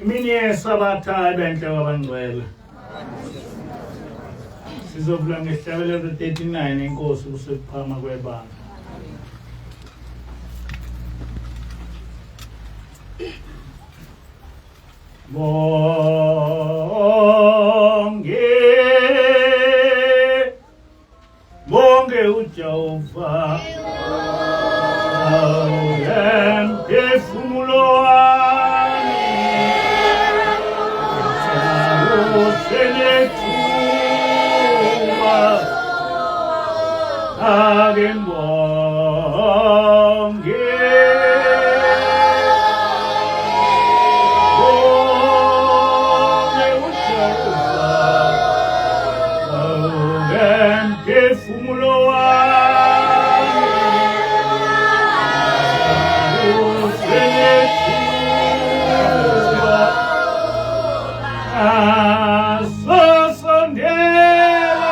Imini yeSabatha ebenhle kwabangcwele. Sizovula ngesihlabelelo 39 inkosi kusekuphama kwebanga. Bonge Bonge uJehova Mphefumulo wami Usenethuba Ake ngibonge Bonge uJehova Mphefumulo wami usenethuba asosondela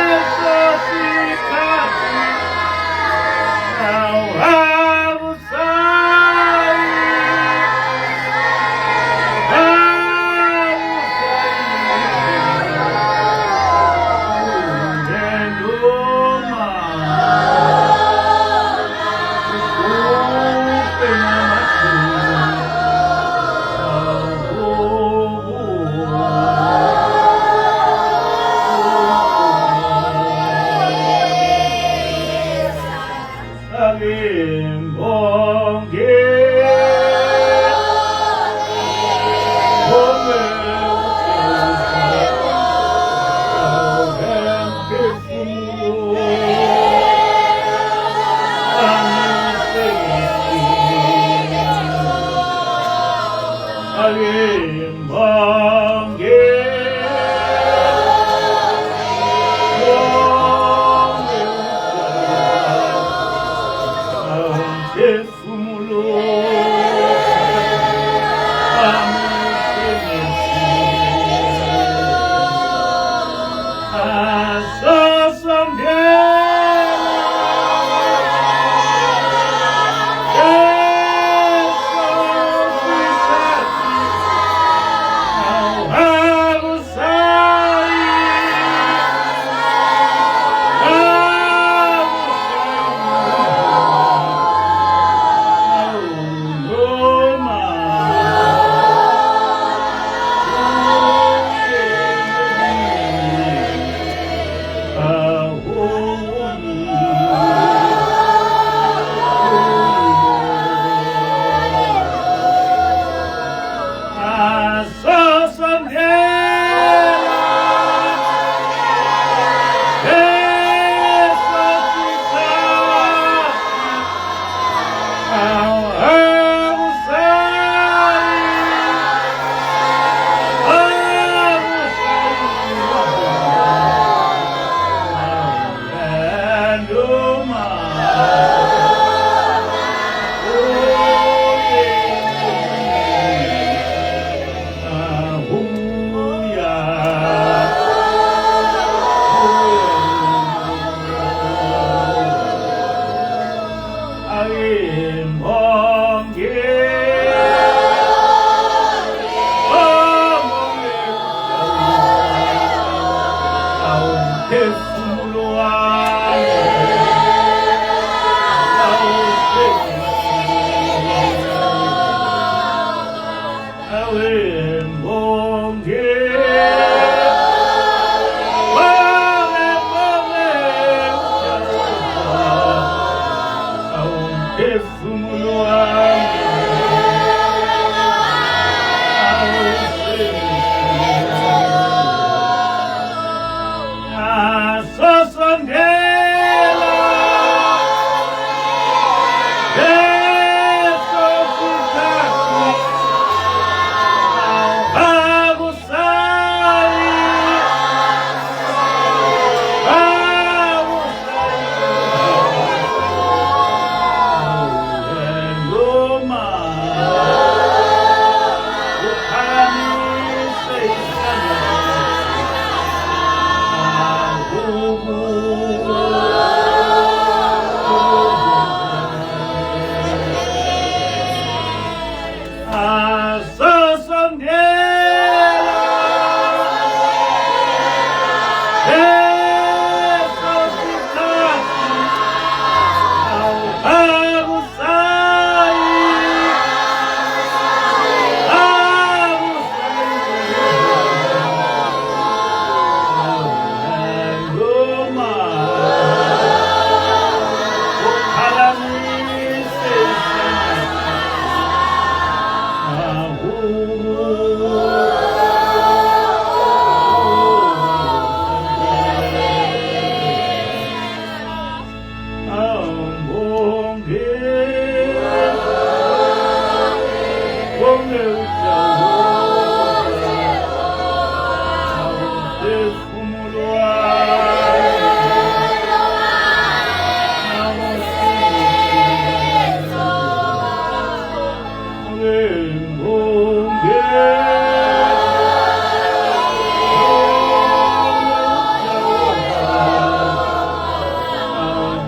leso sikhathi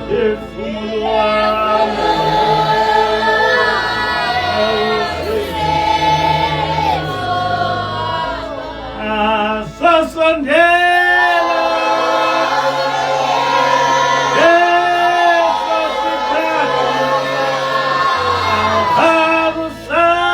Mphefumulo wami Asasondela leso sikhathi akusayi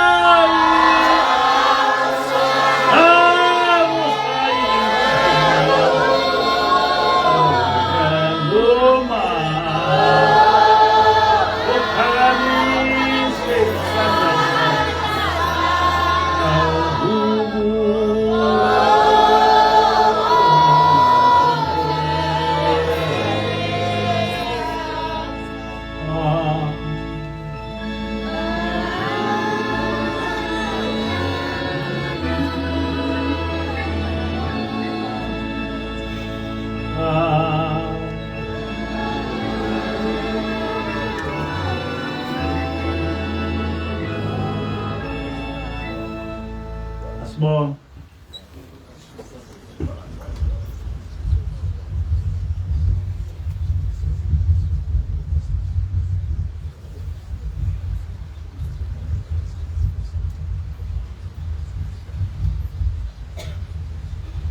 Asibonge.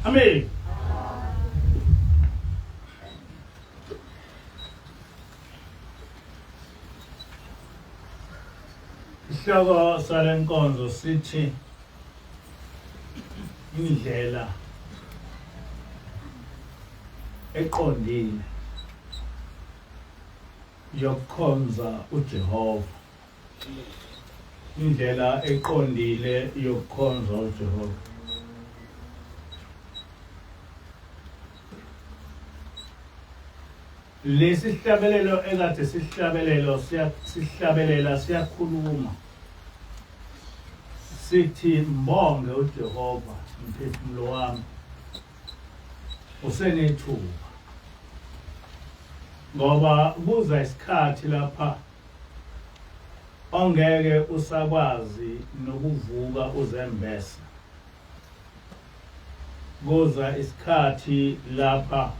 Amen. Isihloko sale nkonzo sithi indlela eqondile yokukhonza uJehova. Indlela eqondile yokukhonza uJehova. Lesi sihlabelelo ekade sihlabelelo sihlabelela siyakhuluma sithi mbonge uJehova mphefumulo wami usenethuba ngoba kuza isikhathi lapha ongeke usakwazi nokuvuka uzembese kuza isikhathi lapha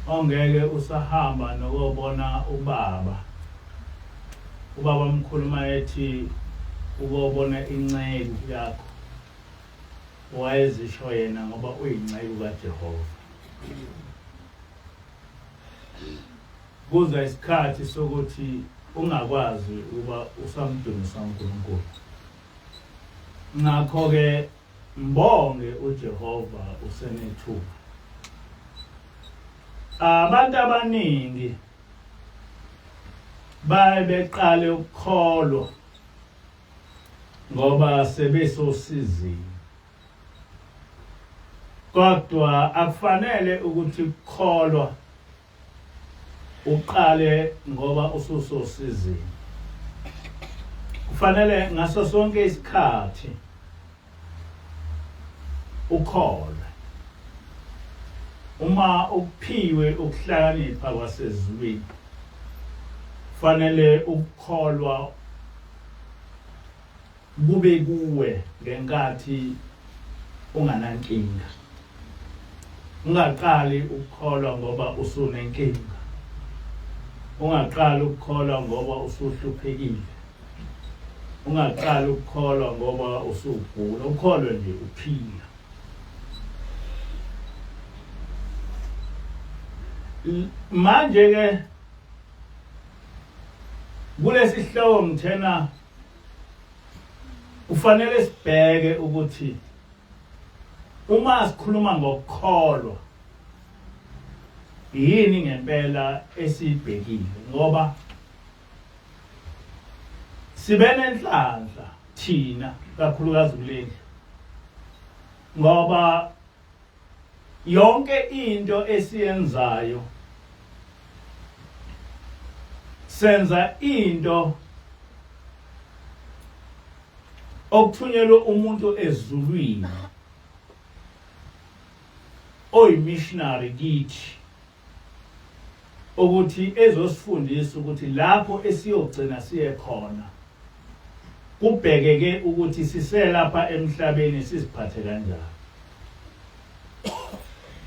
ongeke usahamba nokobona ubaba ubaba mkhuluma ethi ukobona inceku yakho wayezisho yena ngoba uyinceku kaJehova Kuza isikhathi sokuthi ungakwazi ukuba usamdumisa uNkulunkulu. Ngakho-ke mbonge uJehova usenethuba. Abantu abaningi baye beqale ukukholwa ngoba sebesosizini. Kodwa akufanele ukuthi ukukholwa uqale ngoba ususosizini. Kufanele ngaso sonke isikhathi ukholwe. Uma ukuphiwe ukuhlakanipha kwasezulwini, kufanele ukukholwa kube kuwe ngenkathi unganankinga. Ungaqali ukukholwa ngoba usunenkinga. Ungaqali ukukholwa ngoba usuhluphekile. Ungaqali ukukholwa ngoba usugula. Ukholwe nje uphila. Manje ke kulesihloko ngithena kufanele sibheke ukuthi uma sikhuluma ngokukholwa yini ngempela esiyibhekile ngoba sibe nenhlanhla thina kakhulukazi kulendlu ngoba yonke into esiyenzayo senza into okuthunyelwe umuntu ezulwini oyimissionary kithi ukuthi ezosifundisa ukuthi lapho esiyogcina siye khona kubhekeke ukuthi siselapha emhlabeni siziphathe kanjani.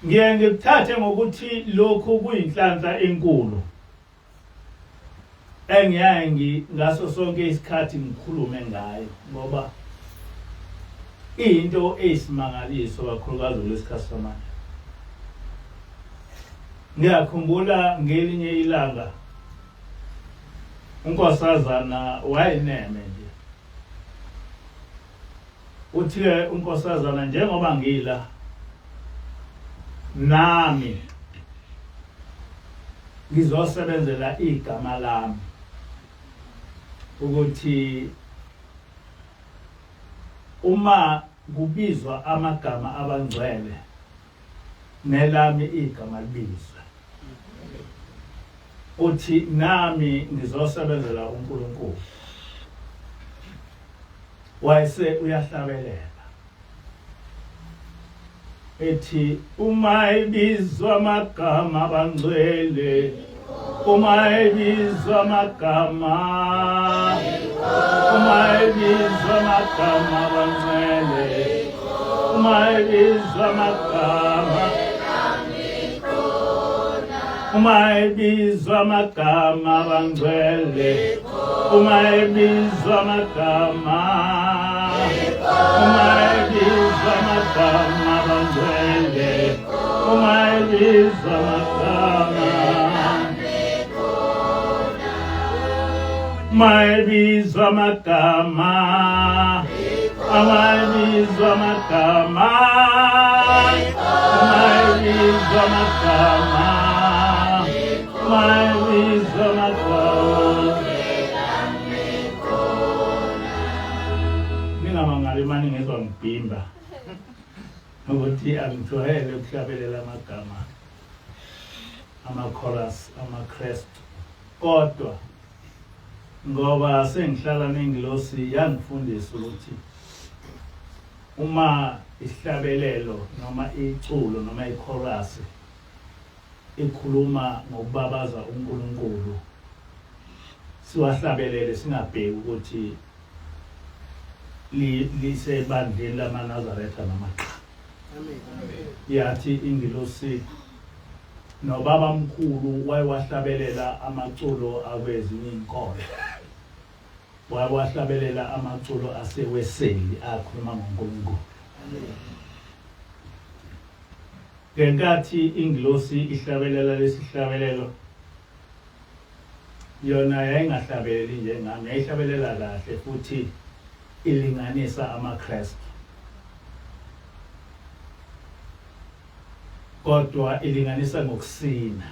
Ngiye ngikuthathe ngokuthi lokhu kuyinhlanhla enkulu engiyaye ngaso sonke isikhathi ngikhulume ngayo ngoba iyinto eyisimangaliso kakhulukazi kulesikhathi samanje. Ngiyakhumbula ngelinye ilanga unkosazana wayeneme nje Uthi-ke unkosazana njengoba ngila nami ngizosebenzela igama lami ukuthi uma kubizwa amagama abangcwele nelami igama libizwe uthi nami ngizosebenzela uNkulunkulu wayese uyahlabelela ethi uma ebizwa amagama abangcwele uma ebizwa amagama uma ebizwa amagama abangcwele uma ebizwa amagama uma ebizwa amagama abangcwele uma ebizwa amagama uma ebizwa amagama abangcwele uma ebizwa amagama uma ebizwa amagama uma ebizwa amagama uma ebizwa amagama uma ebizwa amagama ningamangali uma ningezwa ngibhimba ukuthi angijwayele ukuhlabelela amagama ama-chorus amaKristu kodwa ngoba sengihlala nengilosi yangifundisa ukuthi uma isihlabelelo noma iculo noma ichorus ikhuluma ngokubabaza uNkulunkulu siwahlabelele singabheki ukuthi lisebandleni lamaNazaretha noma cha yathi ingilosi nobaba mkhulu wayewahlabelela amaculo akwezinye izinkolo wayewahlabelela amaculo aseweseli akhuluma ngoNkulunkulu ngenkathi ingilosi ihlabelela lesihlabelelo yona yayingahlabeleli njengami yayihlabelela kahle futhi ilinganisa amaKristu kodwa ilinganisa ngokusina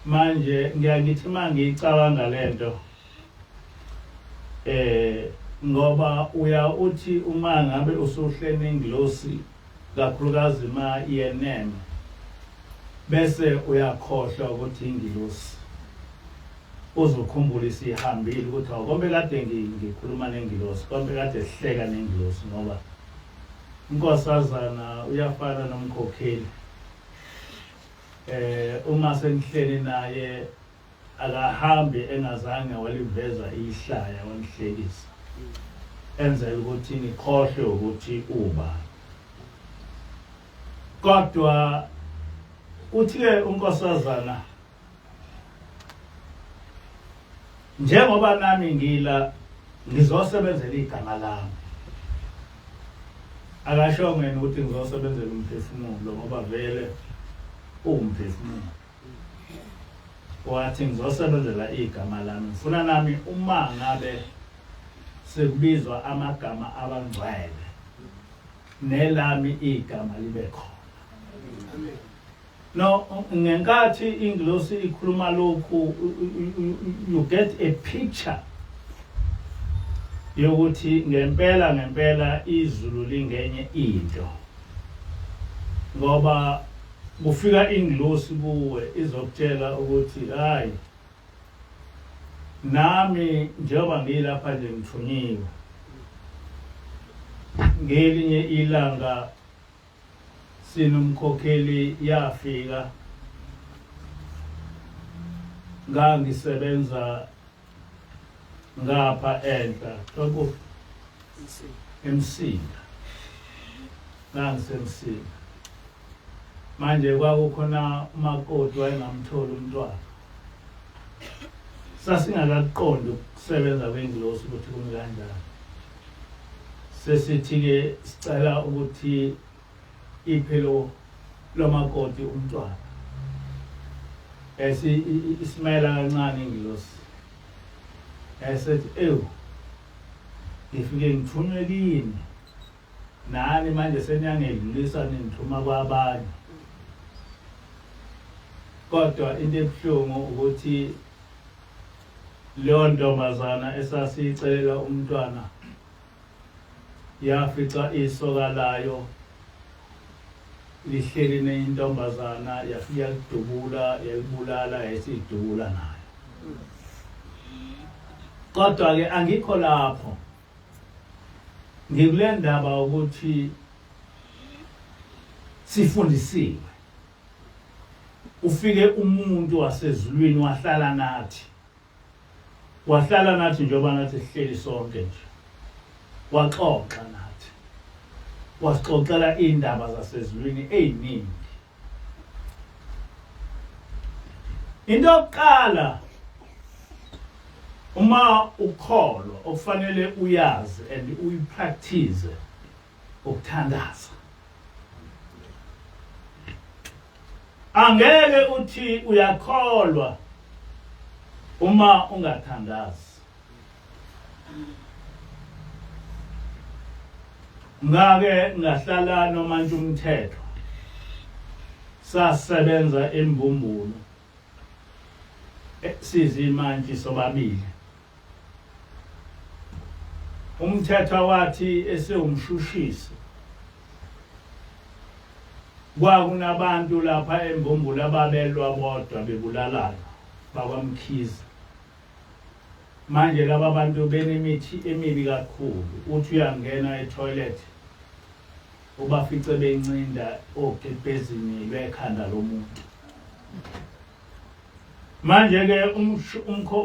manje ngiyangithi mangiyicabanga lento eh ngoba uya uthi uma ngabe usuhlene ingilosi kakhulukazi ma yeneme bese uyakhohlwa ukuthi ingilosi uzokhumbula isihambile ukuthi awukombe kade ngikhuluma nengilosi kombe kade sihleka nengilosi ngoba Unkosazana uyafana nomkhokheli. Eh uma sengihleli naye akahambi engazange waliveza ihlaya wangihlekisa. Enzela ukuthi ngikhohlwe ukuthi ubani. Kodwa uthi-ke unkosazana njengoba nami ngila ngizosebenzela igama lami akashongo yena ukuthi ngizosebenzela umphefumulo ngoba vele uwumphefumulo wathi ngizosebenzela igama lami ngifuna nami uma ngabe sekubizwa amagama abangcwele nelami igama libe khona amen No, ngenkathi ingilosi ikhuluma lokhu you get a picture yokuthi ngempela ngempela izulu lingenye into ngoba kufika ingilosi kuwe izokutshela ukuthi hayi nami njengoba ngilapha nje ngithunyiwe ngelinye ilanga Sinomkhokheli yafika ngangisebenza ngapha enhla kwaku eMsinga ngangisemsinga. Manje kwakukhona umakoti wayengamtholi umntwana. Sasingakakuqondi ukusebenza kwengilosi ukuthi kumi kanjani. Sesithi-ke sicela ukuthi iphe lo lomakoti umntwana. Esi isimayela kancane ingilosi. Esethi ewu ngifike ngithunywe kini nani manje seniyangedlulisa ningithuma kwabanye kodwa into ebuhlungu ukuthi leyo ntombazana esasiyicelela umntwana yafica isoka layo lihleli nenye intombazana yafika yalidubula yalibulala yayisiyidubula nayo kodwa-ke angikho lapho Ngikule ndaba ukuthi sifundisiwe. Ufike umuntu wasezulwini wahlala nathi. Wahlala nathi njengoba nathi sihleli sonke nje. Waxoxa nathi. Wasixoxela indaba zasezulwini eziningi. Into yokuqala uma ukholwa okufanele uyazi and uyipractice ukuthandaza. Angeke uthi uyakholwa uma ungathandazi. Ngake ngahlala noMantshi umthetho sasebenza embumbulu eh, sizimantshi sobabili umthetho wathi esewumshushisi kwakunabantu lapha embumbulu ababelwa bodwa bebulalana bakwamkhize Manje laba bantu benemithi emibi kakhulu uthi uyangena etoilet ubafice bencinda ogebhezini lwekhanda lomuntu. Manje ke umkho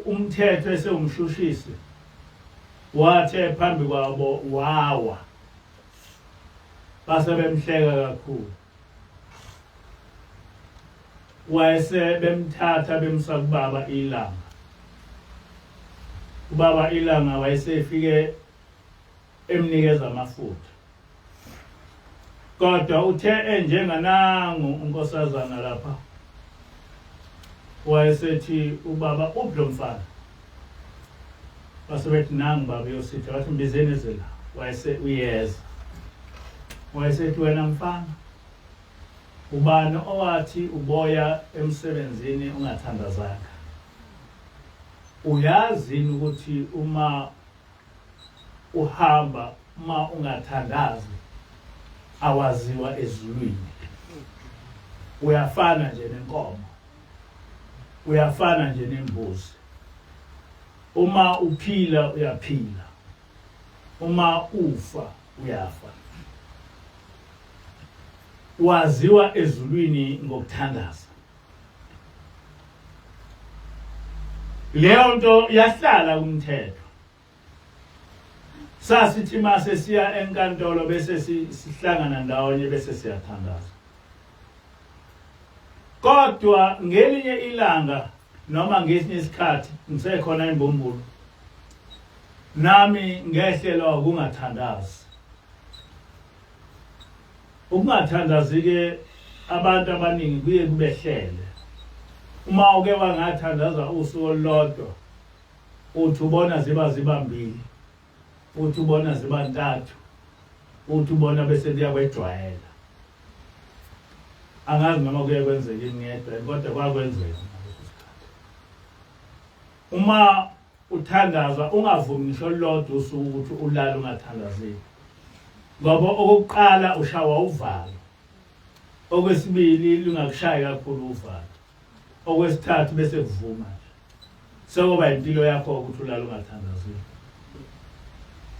umthetho esewumshushisi wathe phambi kwabo wawa base bemhleka kakhulu. Wayese bemthatha bemsa kubaba ilanga. Ubaba ilanga wayesefike emnikeza amafutha. Kodwa uthe enjenganangu unkosazana lapha wayesethi ubaba uphi lo mfana base bethi nangu baba uyositha wathi mbizeni eze la wayese uyeza wayesethi wena mfana ubani owathi uboya emsebenzini ungathandazanga uyazini ukuthi uma uhamba uma ungathandazi awaziwa ezulwini uyafana nje nenkomo uyafana nje nembuzi uma uphila uyaphila uma ufa uyafa waziwa ezulwini ngokuthandaza leyo nto yahlala kumthetho sasithi mase siya enkantolo bese sihlangana ndawonye bese siyathandaza kodwa ngelinye ilanga noma ngesinye isikhathi ngisekhona imbumbulu nami ngehlelwa ukungathandazi ukungathandazi ke abantu abaningi kuye kubehlele uma uke wangathandaza usuku olulodwa uthi ubona ziba zibambili uthi ubona ziba ntathu uthi ubona bese kuyakwejwayela angazi noma kuye kwenzeka ingedwa kodwa kwakwenzeka ngaleso sikhathi uma uthandaza ungavumi ngisho olulodwa usuku ukuthi ulale ungathandazile ngoba okokuqala ushawa uvalo okwesibili lungakushayi kakhulu uvalo okwesithathu bese kuvuma nje sekuba impilo yakho ukuthi ulale ungathandazile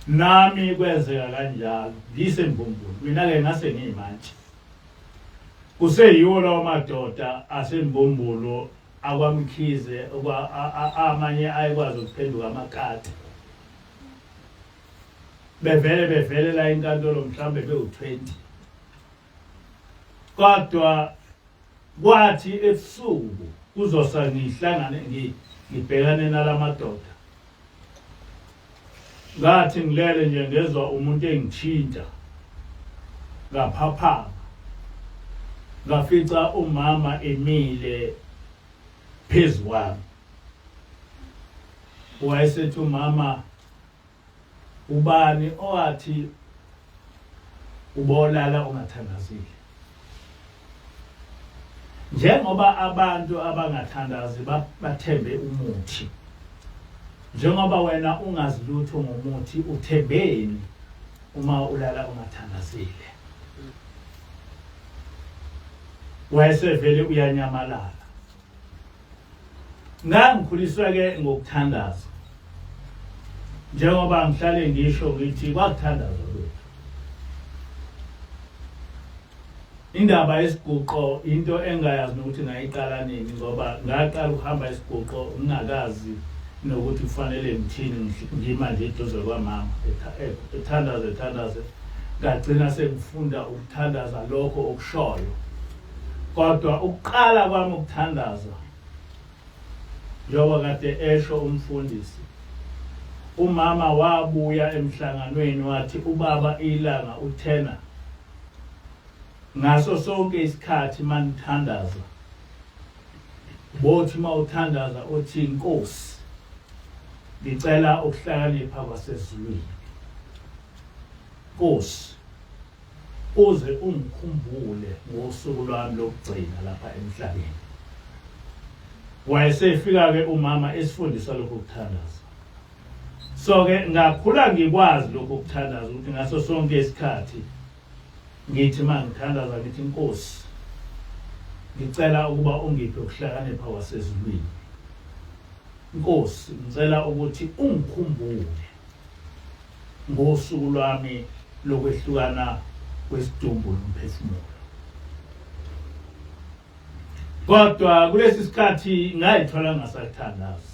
nami kwenzeka kanjalo ngisembumbulu mina-ke ngase ngiyimantshi kuseyiwo lawo madoda asembumbulu akwamkhize amanye ayekwazi ukuphenduka amakati bevele bevelela inkantolo mhlawumbe bewu-20. Kodwa kwathi ebusuku kuzosa ngihlangane ngibhekane nalamadoda. Ngathi ngilele nje ngezwa umuntu engithinta. Ngaphaphama. Ngafica umama emile phezu kwami. Wayesethi umama ubani owathi ubolala ungathandazile? Njengoba abantu abangathandazi bathembe umuthi. Njengoba wena ungazi lutho ngomuthi uthembeni uma ulala ungathandazile? Wayesevele uyanyamalala. Ngangikhuliswa ke ngokuthandaza. Njengoba ngihlale ngisho ngithi kwakuthandazwa kwethu. Indaba yesiguqo into engayazi nokuthi ngayiqala nini ngoba ngaqala ukuhamba isiguqo ngingakazi nokuthi kufanele ngithini ngima nje eduze kwamama ethandaze ethandaze ngagcina sengifunda ukuthandaza lokho okushoyo. Kodwa ukuqala kwami ukuthandaza njengoba kade esho umfundisi umama wabuya emhlanganweni wathi ubaba ilanga uthena ngaso sonke isikhathi manithandaza bothi mawuthandaza uthi inkosi ngicela ukuhlakanipha kwasezulwini Nkosi uze ungikhumbule ngosuku lwami lokugcina lapha emhlabeni. Wayesefika-ke umama esifundisa lokhu kuthandaza. So-ke ngakhula ngikwazi lokhu kuthandaza ukuthi ngaso sonke isikhathi ngithi uma ngithandaza ngithi Nkosi ngicela ukuba ungiphe ukuhlakanipha kwasezulwini. Nkosi ngicela ukuthi ungikhumbule ngosuku lwami lokwehlukana kwesidumbu nomphefumulo. Kodwa kulesi sikhathi ngayithola ngasathandazi.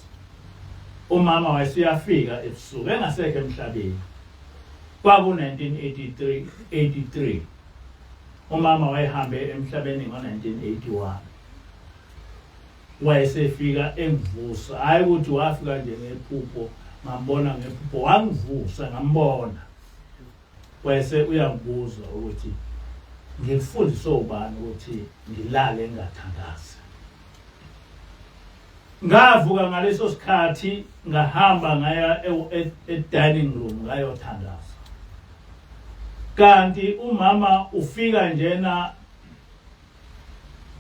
Umama wayeseyafika ebusuku engasekho emhlabeni. Kwaku-1983 83. Umama wayehambe emhlabeni ngo-1981. Wayesefika engivusa, hhayi ukuthi wafika nje ngephupho ngambona ngephupho, wangivusa ngambona. Wayese uyangibuza ukuthi ngikufundise ubani ukuthi ngilale ngingathandazi. Ngavuka ngaleso sikhathi ngahamba ngaya e-dining room ngayothandaza. Kanti umama ufika njena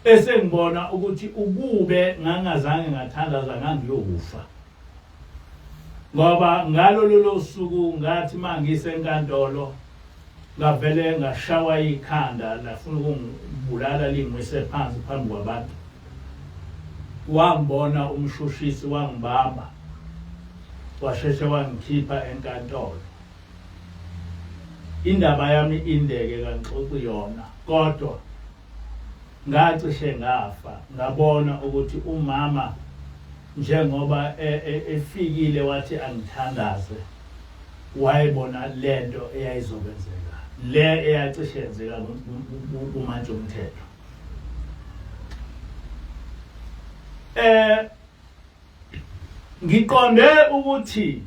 esengibona ukuthi ukube ngangazange ngathandaza ngangiyokufa ngoba ngalo lolo suku ngathi mangisenkantolo ngavele ngashawa ikhanda lafuna ukungibulala lingwise phansi phambi kwabantu wangibona umshushisi wangibamba washeshe wangikhipha enkantolo Indaba yami indeke kangixoxi yona kodwa ngacishe ngafa ngabona ukuthi umama njengoba e, e, efikile wathi angithandaze wayebona lento eyayizokwenzeka le eyacishe yenzeka kumantshi umthetho eh Ngiqonde ukuthi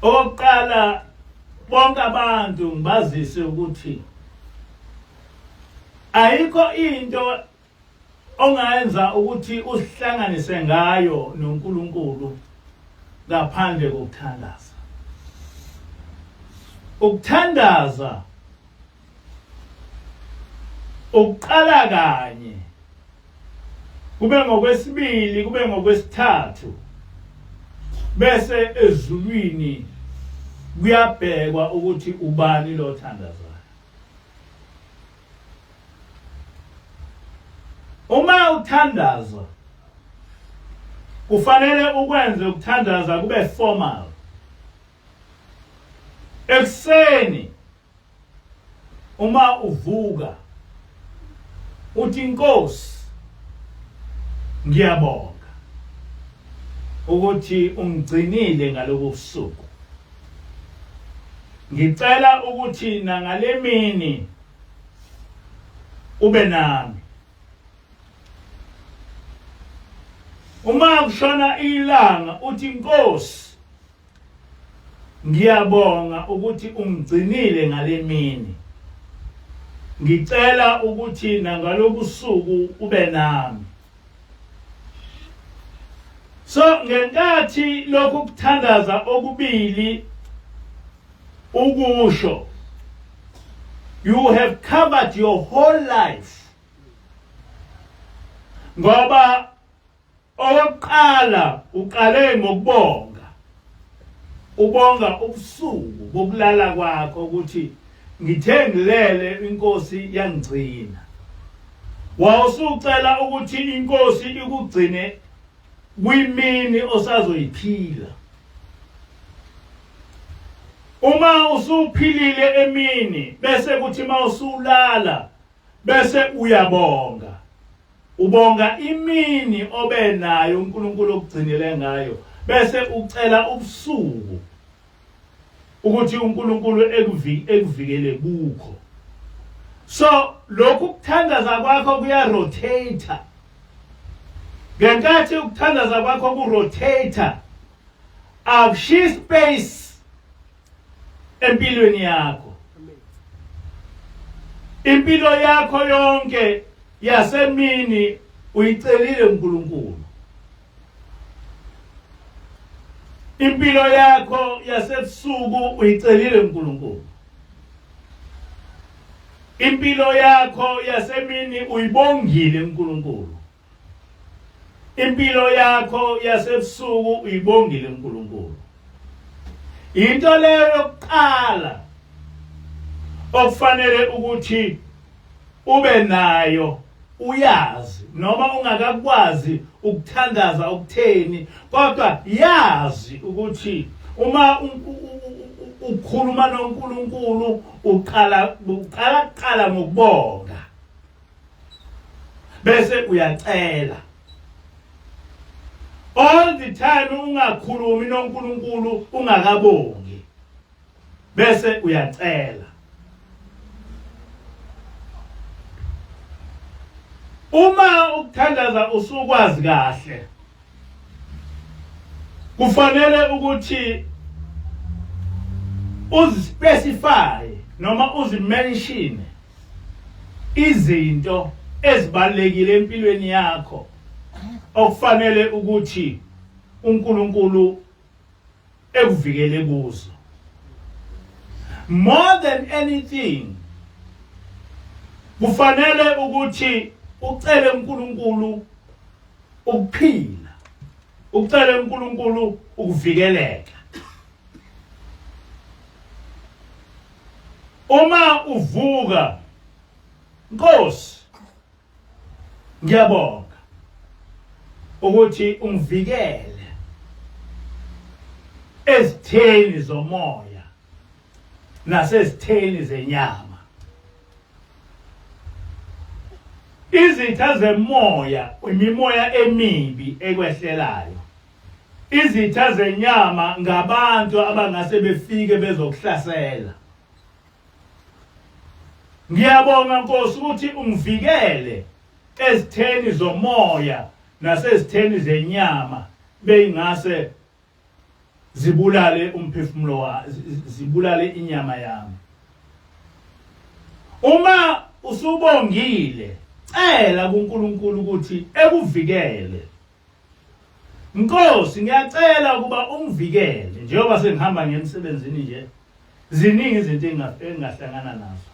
okokuqala bonke abantu ngibazise ukuthi ayikho into ongayenza ukuthi uzihlanganise ngayo noNkulunkulu ngaphandle kokuthandaza. Ukuthandaza ukuqala kanye kube ngokwesibili kube ngokwesithathu bese ezulwini kuyabhekwa ukuthi ubani lo thandazayo uma uthandaza kufanele ukwenze ukuthandaza kube formal ekuseni Uma uvuka uthi inkosi ngiyabonga ukuthi ungigcinile ngalobu busuku. Ngicela ukuthi nangalemini Ube nami. Uma kushona ilanga uthi Nkosi ngiyabonga ukuthi ungigcinile ngalemini. Ngicela ukuthi nangalobusuku ube nami. So ngenkathi lokhu kuthandaza okubili ukusho you have covered your whole life ngoba owokuqala uqale ngokubonga ubonga ubusuku bokulala kwakho ukuthi ngithe ngilele inkosi yangigcina wawusucela ukuthi inkosi ikugcine kwimini osazoyiphila uma usuphilile emini bese kuthi mawusulala bese uyabonga ubonga imini obe nayo uNkulunkulu okugcinile ngayo bese ucela ubusuku ukuthi uNkulunkulu ekuvikele kukho so lokhu kuthandaza kwakho kuya rotate ngenkathi ukuthandaza kwakho ku rotate akushiyi space empilweni yakho impilo yakho yonke yasemini uyicelile uNkulunkulu impilo yakho yasebusuku uyicelile uNkulunkulu impilo yakho yasemini uyibongile uNkulunkulu impilo yakho yasebusuku uyibongile uNkulunkulu into leyo yokuqala okufanele ukuthi ube nayo uyazi noma ungakakwazi ukuthandaza ukutheni kodwa yazi ukuthi uma ukhuluma noNkulunkulu uqala uqala kuqala ngokubonga bese uyacela all the time ungakhulumi noNkulunkulu ungakabongi bese uyacela uma ukuthandaza usukwazi kahle kufanele ukuthi uzispecify noma uzimention izinto ezibalekile empilweni yakho okufanele ukuthi uNkulunkulu ekuvikele kuzo more than anything kufanele ukuthi ucele uNkulunkulu ukuphila ucele uNkulunkulu ukuvikeleka uma uvuka Nkosi ngiyabonga ukuthi ungivikele ezitheni zomoya nasezitheni zenyama izitha zemoya imimoya emibi ekwehlelayo izitha zenyama ngabantu abangase befike bezokuhlasela Ngiyabonga Nkosi ukuthi ungivikele ezitheni zomoya nasezitheni zenyama beyingase zibulale umphefumulo wa zibulale inyama yami. Uma usubongile cela kuNkulunkulu ukuthi ekuvikele. Nkosi ngiyacela ukuba ungivikele njengoba sengihamba ngemsebenzini nje ziningi izinto engingahlangana nazo.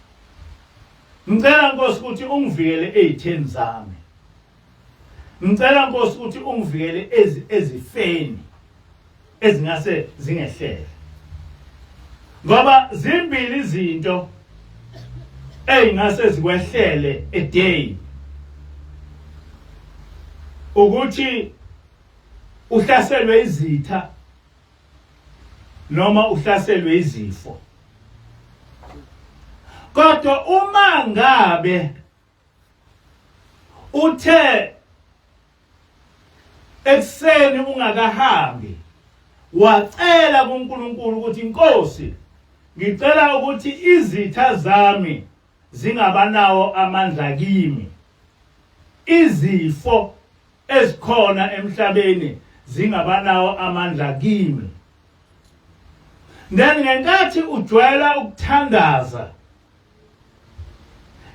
Ngicela Nkosi ukuthi ungivikele ezitheni zami. Ngicela Nkosi ukuthi ungivikele ezifeni ezingase zingehlele. Ngoba zimbili izinto ey'ngase zikwehlele a day ukuthi uhlaselwe izitha noma uhlaselwe izifo kodwa uma ngabe uthe ekuseni ungakahambi wacela kuNkulunkulu ukuthi inkosi ngicela ukuthi izitha zami zingabanawo amandla kimi. Izifo ezikhona emhlabeni zingabanawo amandla kimi. Then ngenkathi ujwayela ukuthandaza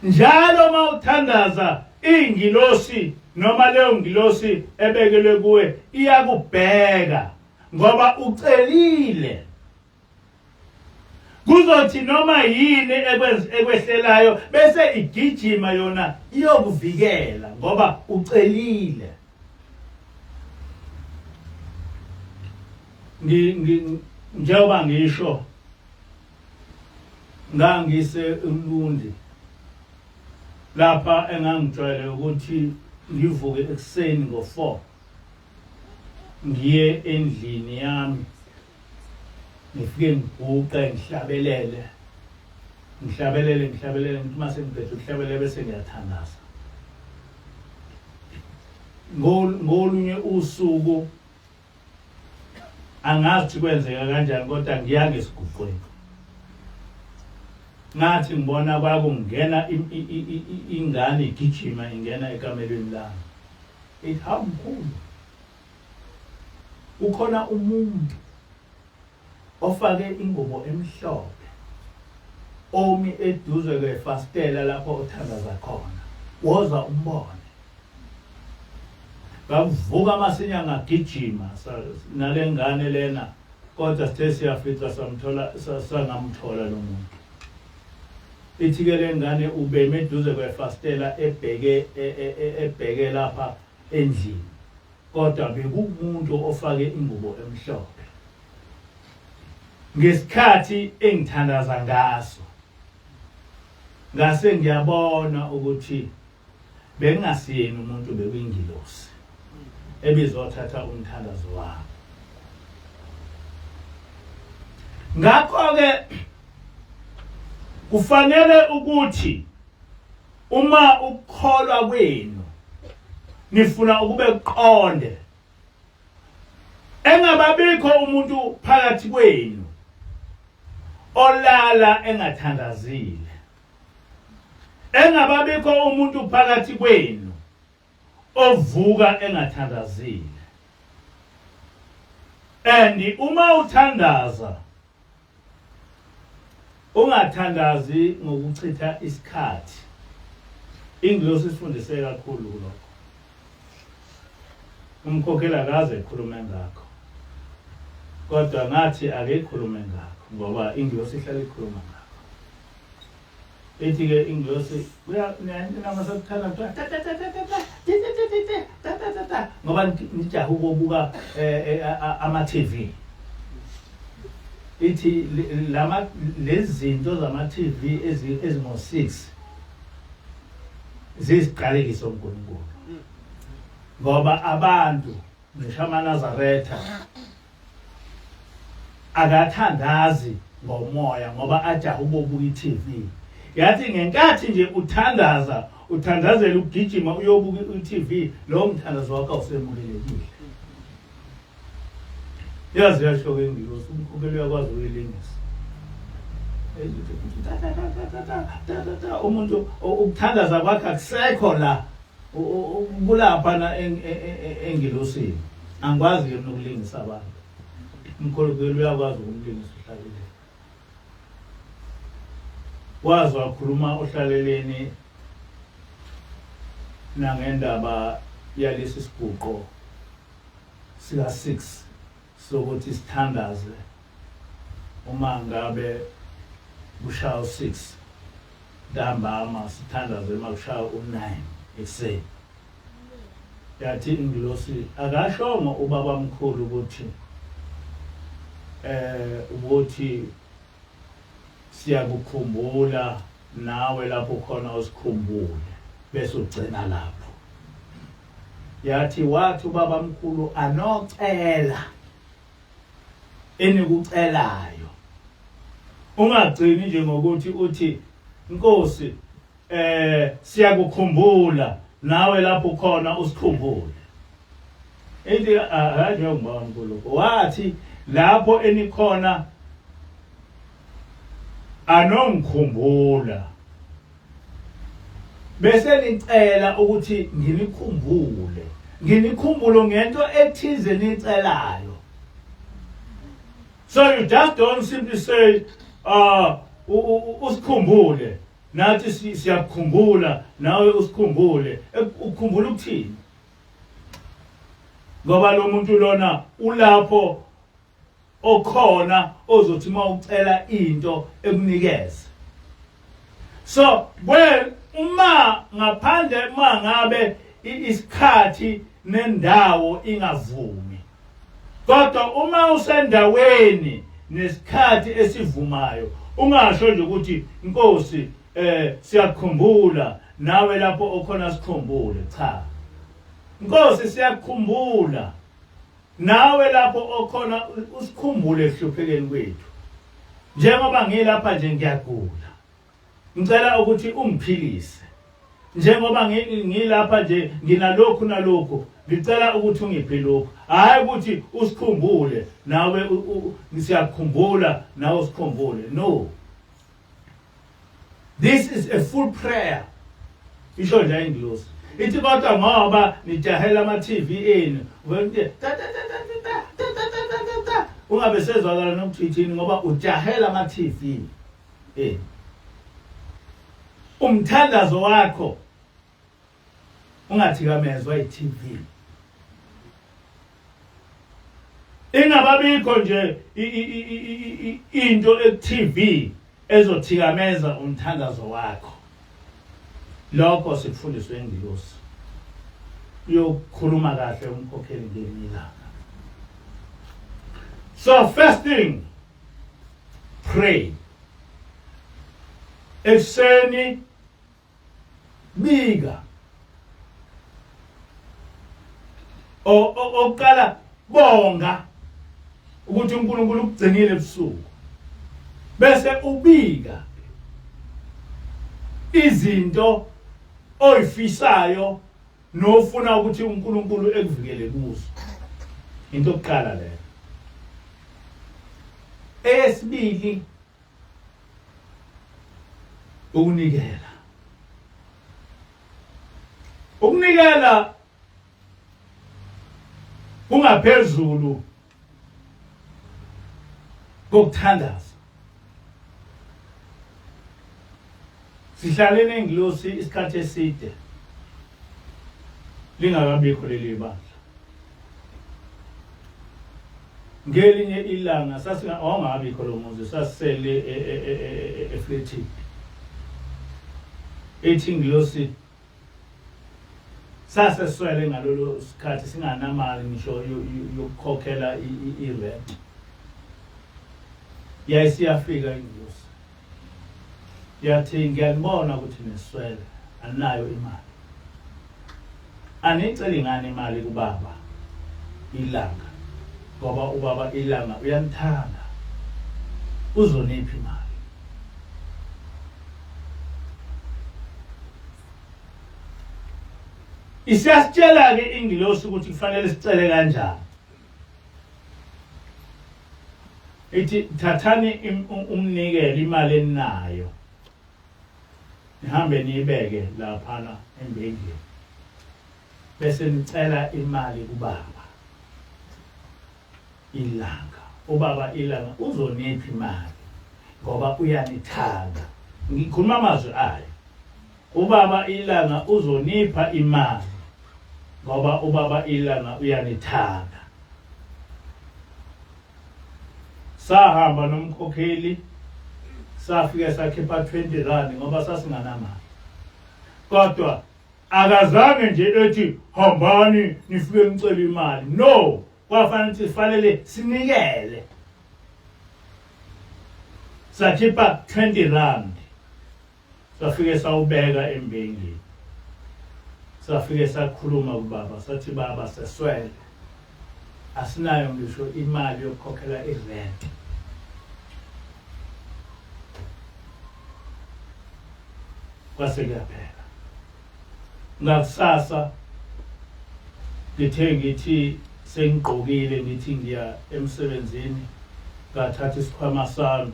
njalo uma uthandaza ingilosi noma leyo ngilosi ebekelwe kuwe iyakubheka ngoba ucelile. Kuzothi noma yini ekwehlelayo bese igijima yona iyokuvikela ngoba ucelile. Njengoba ngisho ngangise uLundi lapha engangijwayele ukuthi ngivuke ekuseni ngo-4 ngiye endlini yami ngifike ngiguqe ngihlabelele ngihlabelele ngihlabelele ngithi uma sengiqeda ukuhlabelela bese ngiyathandaza. Ngolunye usuku angazi ukuthi kwenzeka kanjani kodwa ngiya ngesiguqweni ngathi ngibona kwakungena ingane igijima ingena ekamelweni lami ithi hawu mkhulu kukhona umuntu ofake ingubo emhlophe omi eduze kwefasitela lapho othandaza khona woza umbone. Ngavuka masinya ngagijima nalengane lena kodwa sithe siyafica samthola sangamthola lo muntu. Ithi ke lengane ubeme eduze kwefasitela ebheke e, e, e, ebheke lapha endlini kodwa bekuwumuntu ofake ingubo emhlophe ngesikhathi engithandaza ngaso ngase ngiyabona ukuthi bengingasiyeni umuntu bekuyingilosi ebizothatha umthandazo wami. Ngakho-ke kufanele ukuthi uma ukukholwa kwenu nifuna ukube kuqonde engababikho umuntu phakathi kwenu olala engathandazile engababikho umuntu phakathi kwenu ovuka engathandazile. And uma uthandaza ungathandazi ngokuchitha isikhathi. Ingilosi isifundise kakhulu kulokho. Umkhokheli akaze ekhulume ngakho. Kodwa ngathi ake ikhulume ngakho ngoba ingilosi ihlala ikhuluma ngakho. Ithi ke ingilosi nama sekuthanda kuthiwa ta ta ta ta ta ta ti ti ti ti ti ta ta ta ta ngoba nijahe ukubuka ama-TV. Ithi lama lezi zinto zama-TV ezingo-6 ziyiziqalekiso uNkulunkulu. Ngoba abantu ngisho amaNazaretha akathandazi ngomoya ngoba ajaha ukubuka i-TV. Yathi ngenkathi nje uthandaza uthandazela ukugijima uyobuka i-TV lowo mthandazo wakho awusemukelekile. Yazi yasho ke ingilosi umkhokheli uyakwazi ukuyilingisa. Umuntu ukuthandaza kwakhe akusekho la kulapha na engilosini. Angikwazi ke mina ukulingisa abantu. Umkhokheli uyakwazi ukumlingisa uhlaleleni. Waze wakhuluma uhlaleleni nangendaba yalesi siguqo sika 6 sokuthi sithandaze uma ngabe kushaya u-6 ntambama sithandaze uma kushaya u-9 ekuseni. Yathi ingilosi akashongo ubabamkhulu ukuthi eh ukuthi siyakukhumbula nawe lapho khona usikhumbule bese ugcina lapho. Yathi wathi ubabamkhulu anocela enikucelayo ungagcini nje ngokuthi uthi Nkosi eh siyakukhumbula nawe lapho khona usikhumbule. Ithi hayi ngibona uNkulunkulu wathi lapho enikhona anongikhumbula. Bese nicela ukuthi nginikhumbule. Nginikhumbule ngento ethize nicelayo. So you just don't simply say usikhumbule nathi siyakukhumbula nawe usikhumbule ukukhumbula ukuthini ngoba lo muntu lona ulapho okhona ozothi uma ucela into ekunikeze so well uma ngaphandle uma ngabe isikhathi nendawo ingavumi kodwa uma usendaweni nesikhathi esivumayo ungasho nje ukuthi inkosi eh siyakukhumbula nawe lapho okhona sikhumbule cha Nkosi siyakukhumbula nawe lapho okhona usikhumbule ekuhluphekeni kwethu njengoba ngilapha nje ngiyagula ngicela ukuthi ungiphilise njengoba ngilapha nje nginalokhu nalokhu ngicela ukuthi ungiphe lokhu hayi ukuthi usikhumbule nawe siyakukhumbula nawe usikhumbule no This is a full prayer. Isho nje ingilosi. Ithi kodwa ngoba nijahela ama TV enu. Ungabe sezwakala nokuthi ithini ngoba ujahela ama TV enu. Umthandazo wakho ungathikamezwa i-TV ingababikho nje into eku-TV ezothikameza umthandazo wakho lokho sikufundiswe ingilosi uyokhuluma kahle umkhokheli ngelinye ilanga so first thing pray ekuseni bika oqala bonga ukuthi uNkulunkulu ukugcinile ebusuku bese ubika izinto oyifisayo nofuna ukuthi uNkulunkulu ekuvikele kuzo into yokuqala leyo eyesibili ukunikela ukunikela kungaphezulu kokuthandaza sihlale nengilosi isikhathi eside lingakabikho leli bandla ngelinye ilanga sasinga awungabikho lo muzi sasisele e, e, e, efletini ethi ingilosi saseswele ngalolo sikhathi singanamali ngisho yokukhokhela i-rent yayisiyafika ingilosi yathi ngiyanibona ukuthi niswele aninayo imali aniceli ngani imali kubaba ilanga ngoba ubaba ilanga uyanithanda uzonipha imali isiyasitshela-ke ingilosi ukuthi kufanele sicele kanjani ithi thathani umnikelo imali eninayo nihambe niyibeke laphana embengeni bese nicela imali kubaba ilanga ubaba ilanga uzonipha imali ngoba uyanithanda ngikhuluma amazwi ayo ubaba ilanga uzonipha imali ngoba ubaba ilanga uyanithanda sahamba nomkhokheli safike sakhipha 20 rand ngoba sasinganamali kodwa akazange nje ethi hambani nifike ngicela imali no kwafanele ukuthi sifanele sinikele sakhipha 20 rand safike sawubeka embengeni safike sakhuluma kubaba sathi baba seswele asinayo ngisho imali yokukhokhela irent kwase kuyaphela ngakusasa ngithe ngithi sengigqokile ngithi ngiya emsebenzini ngathatha isikhwama sami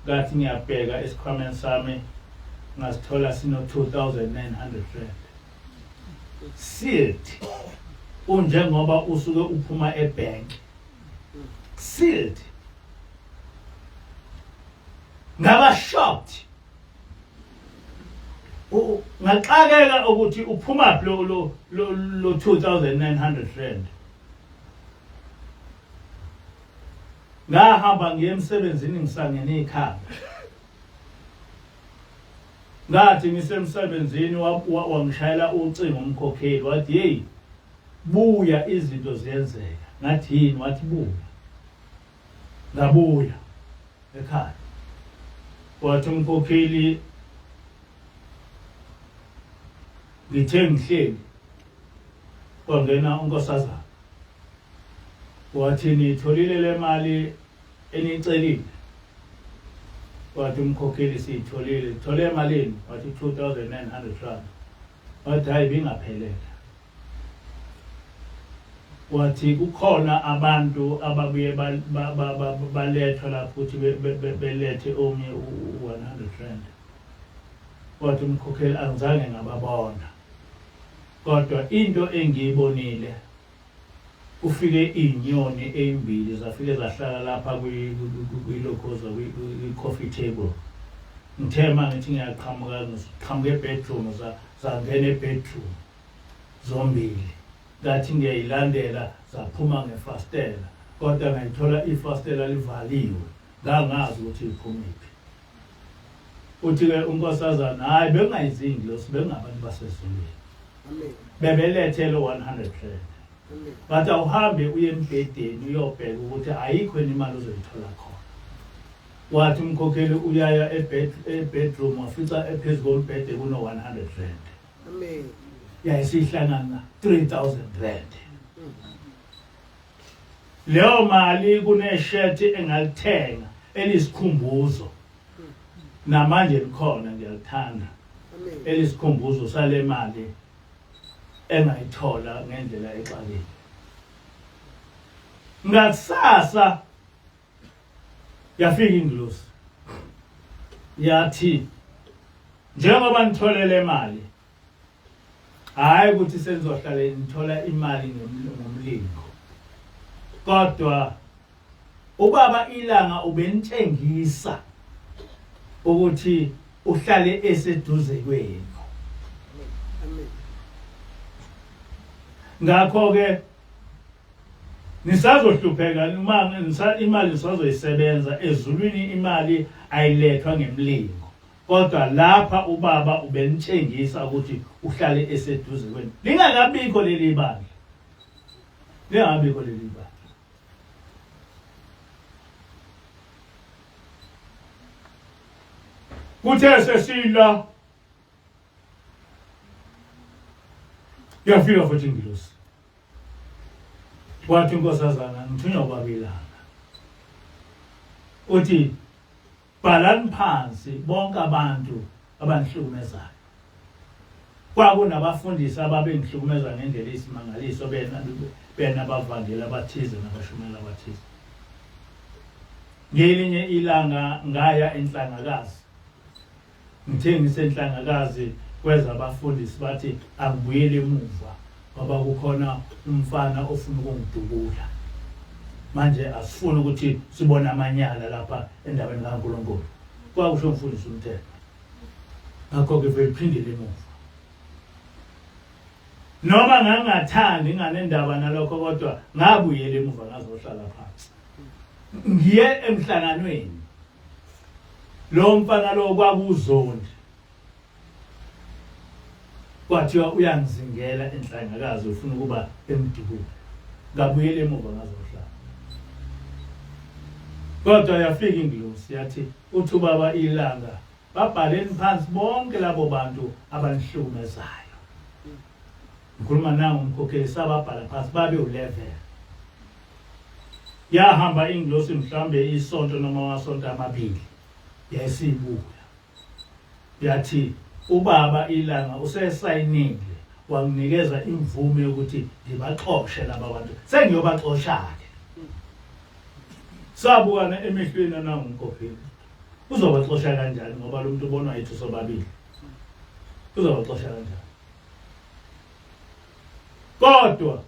ngathi ngiyabheka esikhwameni sami Ngasithola sino 2900 rand. Sealed. Unjengoba usuke uphuma ebank. Sealed. Ngaba shocked. Ngaxakeka ukuthi uphuma phi lo 2900 rand. Ngahamba ngiye emsebenzini ngisangene ikhanda. Ngathi ngisemsebenzini wangishayela ucingo umkhokheli wathi hey buya izinto ziyenzeka. Ngathi yini wathi buya. Ngabuya ekhaya. Wathi umkhokheli ngithe ngihleli kwangena unkosazana wathi nitholile le mali eniyicelile wathi umkhokheli siyitholile thole malini wathi 2900 rand wathi hayi bingaphelele wathi kukhona abantu ababuye balethwa lapho ukuthi belethe omnye u-100 rand wathi umkhokheli angizange ngababona kodwa into engiyibonile Kufike iy'nyoni ey'mbili zafike zahlala lapha kwilokhoza kwi-coffee table. Ngithe uma ngithi ngiyaqhamuka ngiqhamuka ebedroom zangena ebedroom zombili. Ngathi ngiyayilandela zaphuma ngefastela kodwa ngayithola ifastela livaliwe ngangazi ukuthi iphumiphi. Uthi-ke unkosazana hhayi bekungayizi ingilosi bekungabantu basezulwini. Bebelethe lo 100 rand. Bathi awuhambe uye embhedeni uyobheka ukuthi ayikho yini imali ozoyithola khona. Wathi umkhokheli uyaya ebedroom wafica ephezu kombhede kuno 100 rand. Amen. Yayisihlangana 3000 rand. Leyo mali kuneshethi engalithenga elisikhumbuzo. Namanje likhona ngiyalithanda. Elisikhumbuzo sale mali engayithola ngendlela exakile. Ngakusasa yafika ingilosi yathi njengoba nithole le mali hhayi ukuthi senizohlale nithola imali ngomlingo kodwa ubaba ilanga ubenitshengisa ukuthi uhlale eseduze kwenu ngakho ke nisazohlupheka uma imali nisazoyisebenza ezulwini imali ayilethwa ngemlingo kodwa lapha ubaba ubenitshengisa ukuthi uhlale eseduze kwenu lingakabikho leli bandla lingakabikho leli bandla kuthe sesila yafika futhi ingilosi wathi inkosazana ngithunywa ubaba ilanga uthi Bhalani phansi bonke abantu abanihlukumezayo. Kwakunabafundisi ababengihlukumeza ngendlela eyisimangaliso bena benabavangeli abathize nabashumayeli abathize. Ngelinye ilanga ngaya enhlangakazi. Ngithe ngisenhlangakazi kweza abafundisi bathi angibuyele emuva ngoba kukhona umfana ofuna ukungidubula. Manje asifuni ukuthi sibone amanyala lapha endaweni kaNkulunkulu. Kwakusho umfundisi umthetho. Ngakho-ke vele phindele emuva. Noma ngangingathandi nginganendaba nalokho kodwa ngabuyela emuva ngazohlala phansi. Ngiye emhlanganweni. Lo mfana lo kwakuzondi. Kwathiwa uyangizingela enhlangakazi ufuna ukuba emdubule. Ngabuyela emuva ngazohlala. Kodwa yafika ingilosi yathi uthi ubaba ilanga babhaleni phansi bonke labo bantu abanihlukumezayo. Ngikhuluma nangu umkhokheli sababhala phansi babe u-11. Yahamba ingilosi mhlambe isonto noma amasonto amabili yayisibuya. Yathi ubaba ilanga usesayinile wanginikeza imvume yokuthi ngibaxoshe laba bantu. Sengiyobaxosha-ke. Sabukana emehlweni nangu umkhokheli. Uzobaxosha kanjani ngoba lo muntu ubonwa yithu sobabili. Uzobaxosha kanjani? Kodwa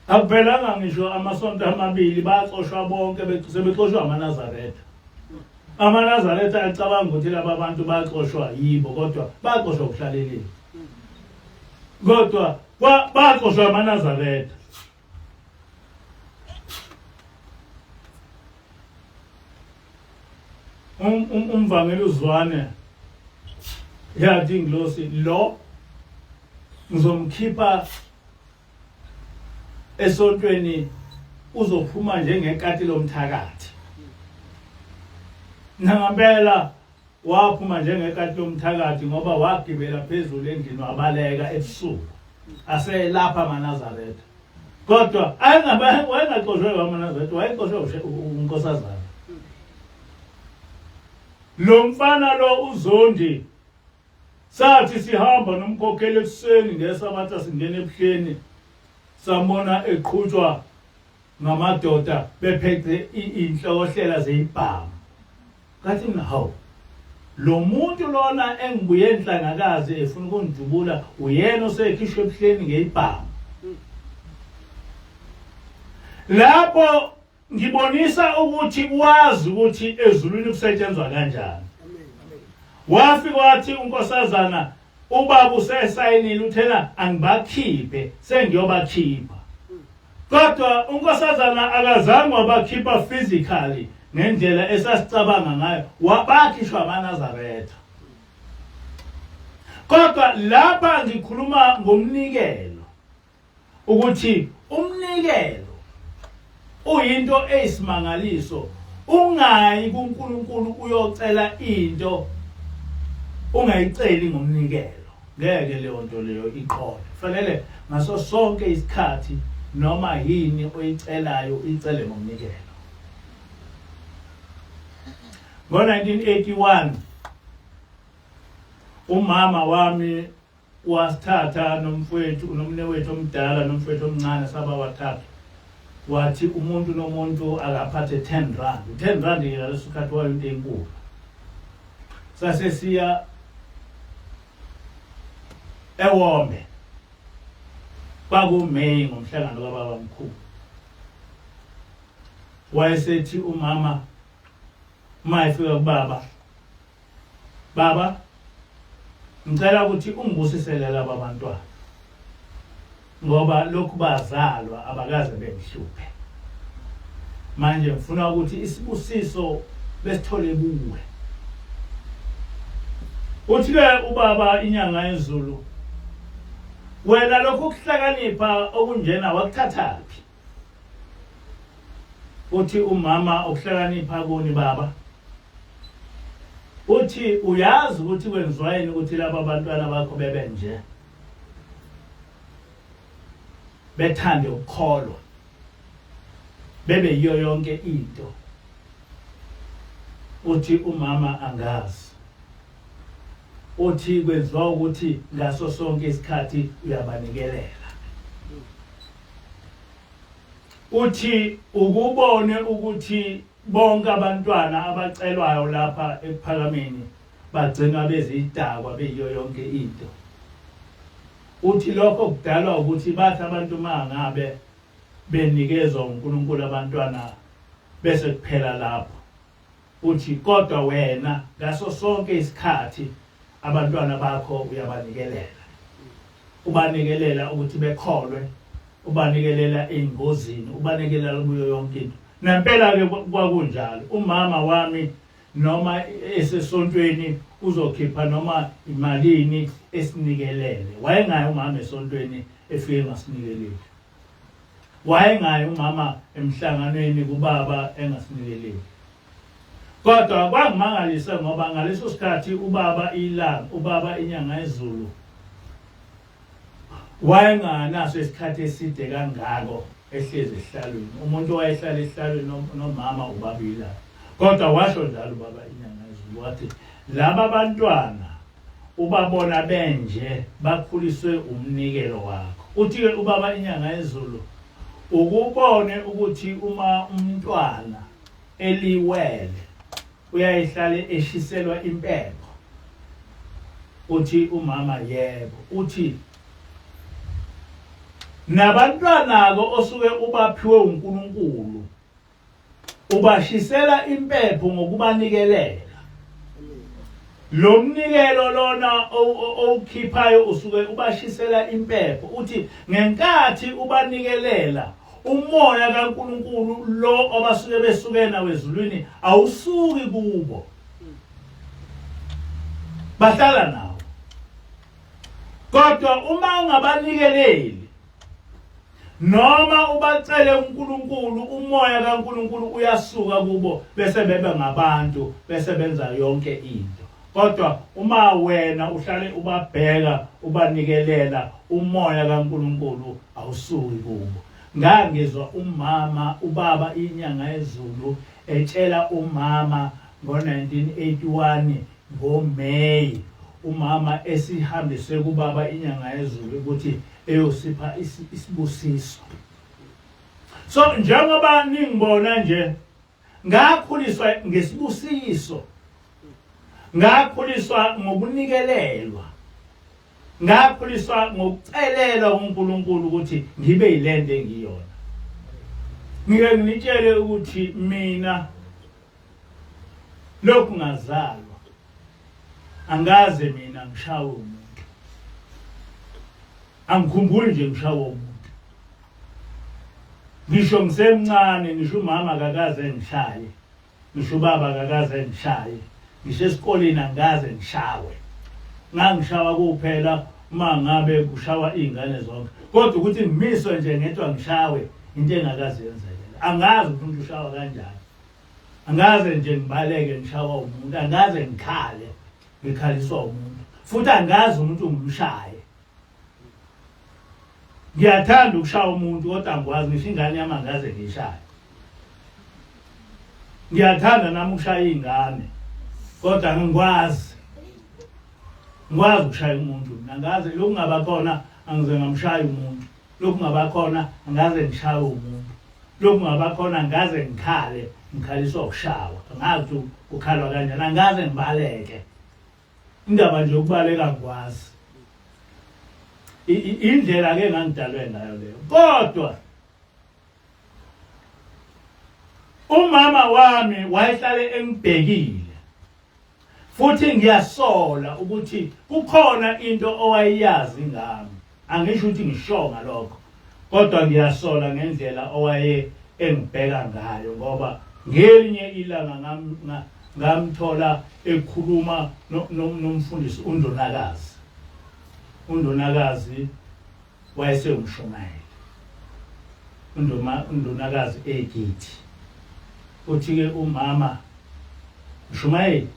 akuphelanga ngisho amasonto amabili baxoshwa bonke sebexoshwa amaNazaretha. AmaNazaretha acabanga ukuthi laba bantu baxoshwa yibo kodwa baxoshwa ukuhlaleleni. Kodwa baxoshwa amaNazaretha. Umvangeli uzwane yathi ingilosi lo ngizomkhipha esontweni uzophuma njengekati lomthakathi. Nangempela waphuma njengekati lomthakathi ngoba wagibela phezulu endlini wabaleka ebusuku aselapha amaNazaretha. Kodwa wayengaxoshwe amaNazaretha, wayexoshwe uNkosazana. Lo mfana lo uZondi Sathi sihamba nomkhokheli ekuseni ngeSabatha singena ebuhleni sambona eqhutshwa ngamadoda bephethe inhlokohlela zeyibhamu. Ngathi mina hawu lo muntu lona engibuye enhlangakazi efuna ukungidubula uyena osekhishwe ebuhleni ngeyibhamu. Lapho ngibonisa ukuthi wazi ukuthi ezulwini kusetshenzwa kanjani. Wafika wathi unkosazana ubaba usesayinile uthena angibakhiphe sengiyobakhipha. Kodwa unkosazana akazange wabakhipha physically ngendlela esasicabanga ngayo, wabakhishwa amaNazaretha. Kodwa lapha ngikhuluma ngomnikelo ukuthi umnikelo uyinto eyisimangaliso. Ungayi kuNkulunkulu uyocela into ungayiceli ngomnikelo, ngeke leyo nto leyo iqhole. Fanele ngaso sonke isikhathi noma yini oyicelayo uyicele ngomnikelo. Ngo-1981 umama wami Wasithatha nomfwethu nomnewethu omdala nomfwethu omncane saba wathathu. Wathi umuntu nomuntu akaphathe 10 rand. 10 rand ke ngaleso sikhathi wayinto enkulu. Sase siya eWombe. KwakuMay ngomhlangano kababa mkhulu. Wayesethi umama uma efika kubaba, Baba, ngicela ukuthi ungibusisele laba bantwana ngoba lokhu bazalwa abakaze bengihluphe. Manje ngifuna ukuthi isibusiso besithole kuwe. Uthi-ke ubaba inyanga yezulu, wena lokhu kuhlakanipha okunjena wakuthathaphi? Uthi umama ukuhlakanipha kuni baba? Uthi uyazi ukuthi kwenziwa yini ukuthi laba bantwana bakho bebe nje, bethande ukukholwa, bebe yiyo yonke into. Uthi umama angazi. Uthi kwenziwa ukuthi ngaso sonke isikhathi uyabanikelela. Uthi ukubone ukuthi bonke abantwana abacelwayo lapha ekuphakameni bagcinwa bezidakwa beyiyo yonke into. Uthi lokho kudalwa ukuthi bathi abantu mangabe benikezwa uNkulunkulu abantwana bese kuphela lapho. Uthi kodwa wena ngaso sonke isikhathi abantwana bakho uyabanikelela. Ubanikelela ukuthi bekholwe, ubanikelela ey'ngozini, ubanikelela kuyo yonke into. Nempela-ke kwakunjalo. Umama wami noma esesontweni uzokhipha noma imalini esinikelele. Wayengayi umama esontweni efike engasinikeleli. Wayengayi umama emhlanganweni kubaba engasinikeleli. Kodwa kwangimangalisa ngoba ngaleso sikhathi ubaba ilanga, ubaba inyanga yezulu wayenganaso isikhathi eside kangako ehlezi esihlalweni. Umuntu owayehlala esihlalweni nomama ubaba ilanga. Kodwa washo njalo ubaba inyanga yezulu wathi laba bantwana ubabona benje bakhuliswe umnikelo wakho. Uthi-ke ubaba inyanga yezulu ukubone ukuthi uma umntwana eliwele uyayihlale eshiselwa impepho. Uthi umama yebo. Uthi nabantwana-ke osuke ubaphiwe uNkulunkulu ubashisela impepho ngokubanikelela. Lo mnikelo lona owukhiphayo usuke ubashisela impepho. Uthi ngenkathi ubanikelela umoya kaNkulunkulu lo obasuke besukena wezulwini awusuki kubo, bahlala nawo. Kodwa uma ungabanikeleli noma ubacele uNkulunkulu, umoya kaNkulunkulu uyasuka kubo bese bebe ngabantu bese benza yonke into. Kodwa uma wena uhlale ubabheka ubanikelela, umoya kaNkulunkulu awusuki kubo. Ngangizwa umama ubaba inyanga yezulu etshela umama ngo-1981 ngoMay, umama esihambise kubaba inyanga yezulu ukuthi eyosipha isibusiso. So njengoba ningibona nje, ngakhuliswa ngesibusiso, ngakhuliswa ngokunikelelwa, ngakhuliswa ngokucelelwa kuNkulunkulu ukuthi ngibe yilento engiyona. Ngike nginitshele ukuthi mina lokhu ngazalwa angaze mina ngishawe umuntu, angikhumbuli nje ngishawe umuntu, ngisho ngisemncane, ngisho umama akakaze ngishaye, ngisho ubaba akakaze ngishaye, ngisho esikoleni angikaze ngishawe. Ngangishawa kuphela uma ngabe kushawa iy'ngane zonke, kodwa ukuthi ngimiswe nje ngedwa ngishawe into engakaze yenzeke. Angazi ukuthi umuntu ushawa kanjani, angaze nje ngibaleke ngishawa umuntu, angaze ngikhale ngikhaliswa umuntu, futhi angazi umuntu ngimshaye. Ngiyathanda ukushaya umuntu kodwa angikwazi, ngisho ingane yami angaze ngiyishaye. Ngiyathanda nami ukushaya iy'ngane kodwa angikwazi, ngikwazi ukushaya umuntu mina angaze. Lokhu ngaba khona angize ngamshaya umuntu, lokhu ngaba khona angaze ngishaye umuntu, lokhu ngaba khona angaze ngikhale ngikhaliswa ukushawa, angazi ukuthi kukhalwa kanjani, angaze ngibaleke. Indaba nje yokubaleka angikwazi, indlela ke engangidalwe ngayo leyo. Kodwa umama wami wayehlale engibhekile, futhi ngiyasola ukuthi kukhona into owayeyazi ngami. Angisho ukuthi ngisho ngalokho, kodwa ngiyasola ngendlela owaye engibheka ngayo, ngoba ngelinye ilanga ngamthola ekhuluma nomfundisi uNdonakazi. UNdonakazi wayesewumshumayeli, uNdonakazi egithi. Uthi-ke umama, mshumayeli,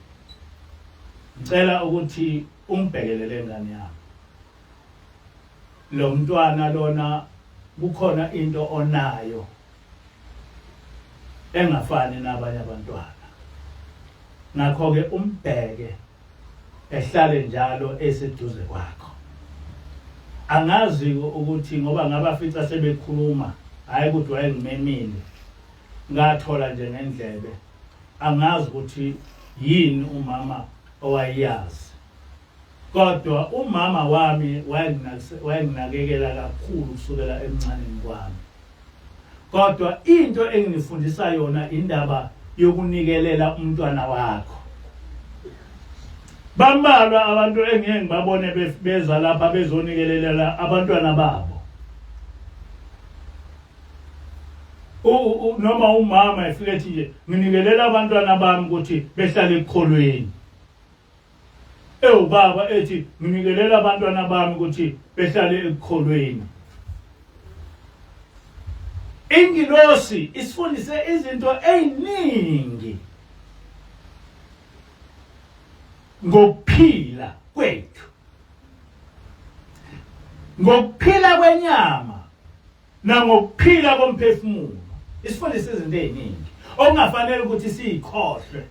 ngicela ukuthi ungibhekelele ingane yami. Lo mntwana lona kukhona into onayo engafani nabanye abantwana, ngakho-ke umbheke ehlale njalo eseduze kwakho. Angazi ukuthi ngoba ngabafica sebekhuluma, hhayi ukuthi wayengimemile, ngathola nje ngendlebe. Angazi ukuthi yini umama owayeyazi, kodwa umama wami wayenginakekela kakhulu kusukela emncaneni kwami. Kodwa into enginifundisa yona indaba yokunikelela umntwana wakho. Bambalwa abantu engiye ngibabone beza lapha bezonikelela abantwana babo. Noma umama efike ethi nje nginikelela abantwana bami ukuthi behlale ekukholweni. Ewubaba ethi nginikelela abantwana bami ukuthi behlale ekukholweni. Ingilosi isifundise izinto eziningi ngokuphila kwethu, ngokuphila kwenyama nangokuphila komphefumulo. Isifundise izinto eziningi okungafanele ukuthi siyikhohlwe.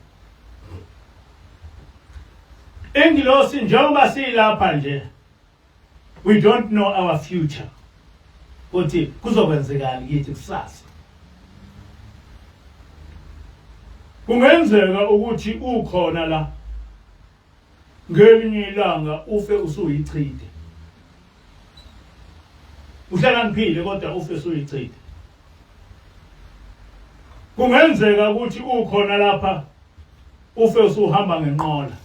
Ingilosi njengoba siyilapha nje, we don't know our future, ukuthi kuzokwenzekani kithi kusasa. Kungenzeka ukuthi ukhona la Ngelinye ilanga ufe usuyichithe. Uhlakaniphile kodwa ufe usuyichithe. Kungenzeka ukuthi ukhona lapha ufe usuhamba ngenqola.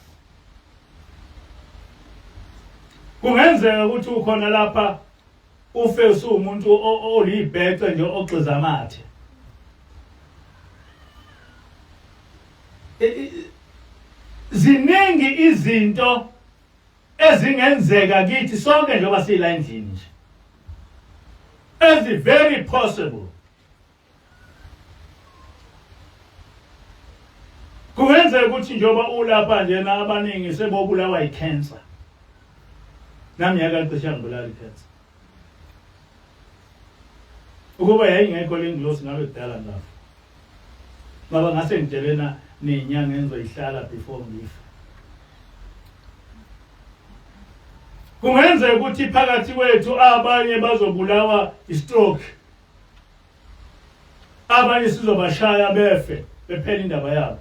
Kungenzeka ukuthi ukhona lapha ufe usuwumuntu olibhece nje ogxiza amathe. Ziningi izinto ezingenzeka kithi sonke njengoba sila endlini nje. Ezi very possible. Kungenzeka ukuthi njengoba ulapha njena abaningi sebobulawa yicancer. Nami yakacishe ngibulala icancer. Ukuba yayingekho le ngilosi ngabe kudala ngafa. Ngoba ngase ngitshelena nezinyanga engizoyihlala before ngife. Kungenzeka ukuthi phakathi kwethu abanye bazobulawa istroke. Abanye sizobashaya befe bephela indaba yabo.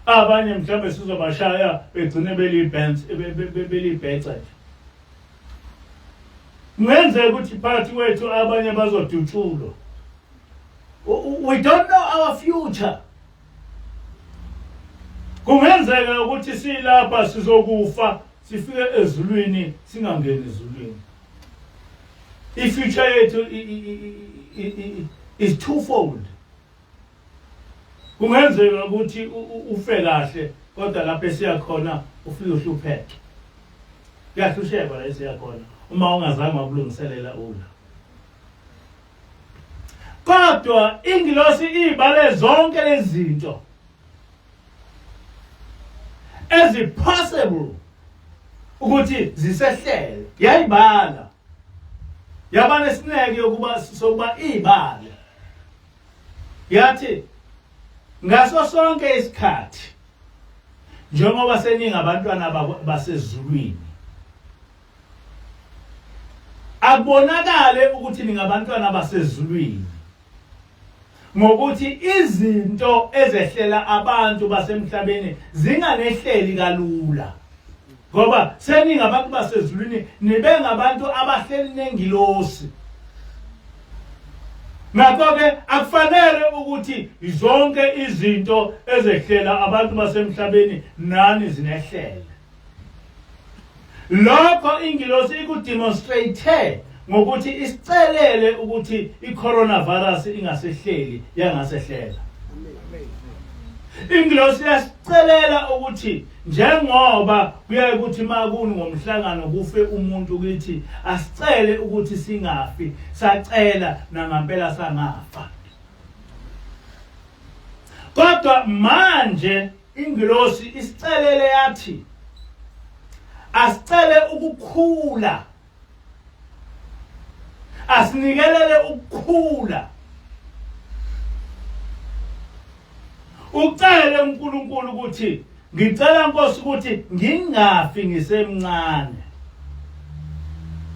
Abanye mhlawumbe sizobashaya begcine belibhense belibheca nje. Kungenzeka ukuthi phakathi kwethu abanye bazodutshulwa. We don't know our future. Kungenzeka ukuthi silapha sizokufa sifike ezulwini singangeni ezulwini. I-future yethu is twofold. Kungenzeka ukuthi ufe kahle kodwa lapho esiya khona ufike uhlupheke. Kuyahlushekwa la esiya khona uma ungazange wakulungiselela ula. Kodwa ingilosi ibale zonke lezi zinto ezi possible ukuthi zisehlele yayibala yaba nesineke yokuba sokuba ibale yathi ngaso sonke isikhathi njengoba seningabantwana basezulwini akubonakale ukuthi ningabantwana basezulwini ngokuthi izinto ezehlela abantu basemhlabeni zinganehleli kalula ngoba seningabantu basezulwini nibe ngabantu abahleli nengilosi ngakho-ke akufanele ukuthi zonke izinto ezehlela abantu basemhlabeni nani zinehlele Lokho ingilosi ikudemonstrate ngokuthi isicelele ukuthi i-coronavirus ingasehleli yangasehlela. Ingilosi yasicelela ukuthi njengoba kuyaye ukuthi makuni ngomhlangano kufe umuntu kithi asicele ukuthi singafi sacela nangampela sangafa. Kodwa manje Ingilosi isicelele yathi asicele ukukhula asinikelele ukukhula ucele uNkulunkulu ukuthi ngicela Nkosi ukuthi ngingafi ngisemncane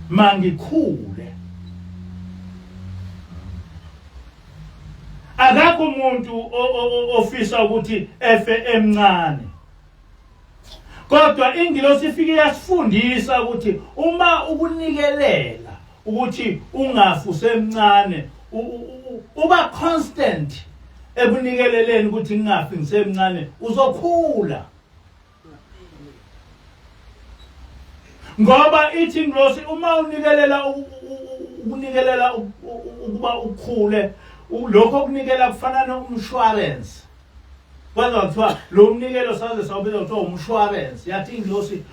mangikhule Akakho umuntu ofisa ukuthi efe emncane. Kodwa ingilosi ifike yasifundisa ukuthi uma ukunikelela ukuthi ungafi usemncane uba constant ekunikeleleni ukuthi ngingafi ngisemncane uzokhula. Ngoba ithi ingilosi uma unikelela ukunikelela ukuba ukhule lokho okunikela kufana nomshwarensi kwenza kuthiwa lo mnikelo saze sawubiza kuthiwa umshwarensi yathi ingilosi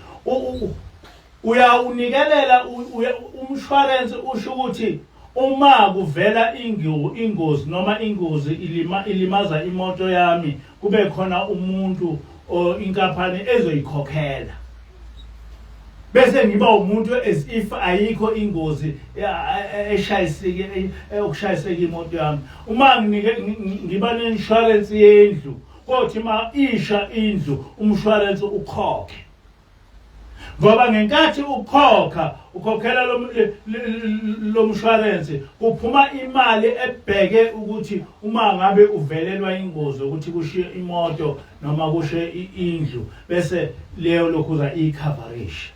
uyawunikelela umshwarensi usho ukuthi uma kuvela ingozi noma ingozi ilima ilimaza imoto yami kube khona umuntu or inkampani ezoyikhokhela bese ngiba umuntu as if ayikho ingozi eshayisike okushayiseka imoto yami uma nginike ngiba ne-insurance yendlu kothi ma isha indlu umshwarensi ukhokhe. Ngoba ngenkathi ukhokha ukhokhela lo mshwarensi kuphuma imali ebheke ukuthi uma ngabe uvelelwa ingozi ukuthi kushiye imoto noma kushe indlu bese leyo lokhuza icoverage.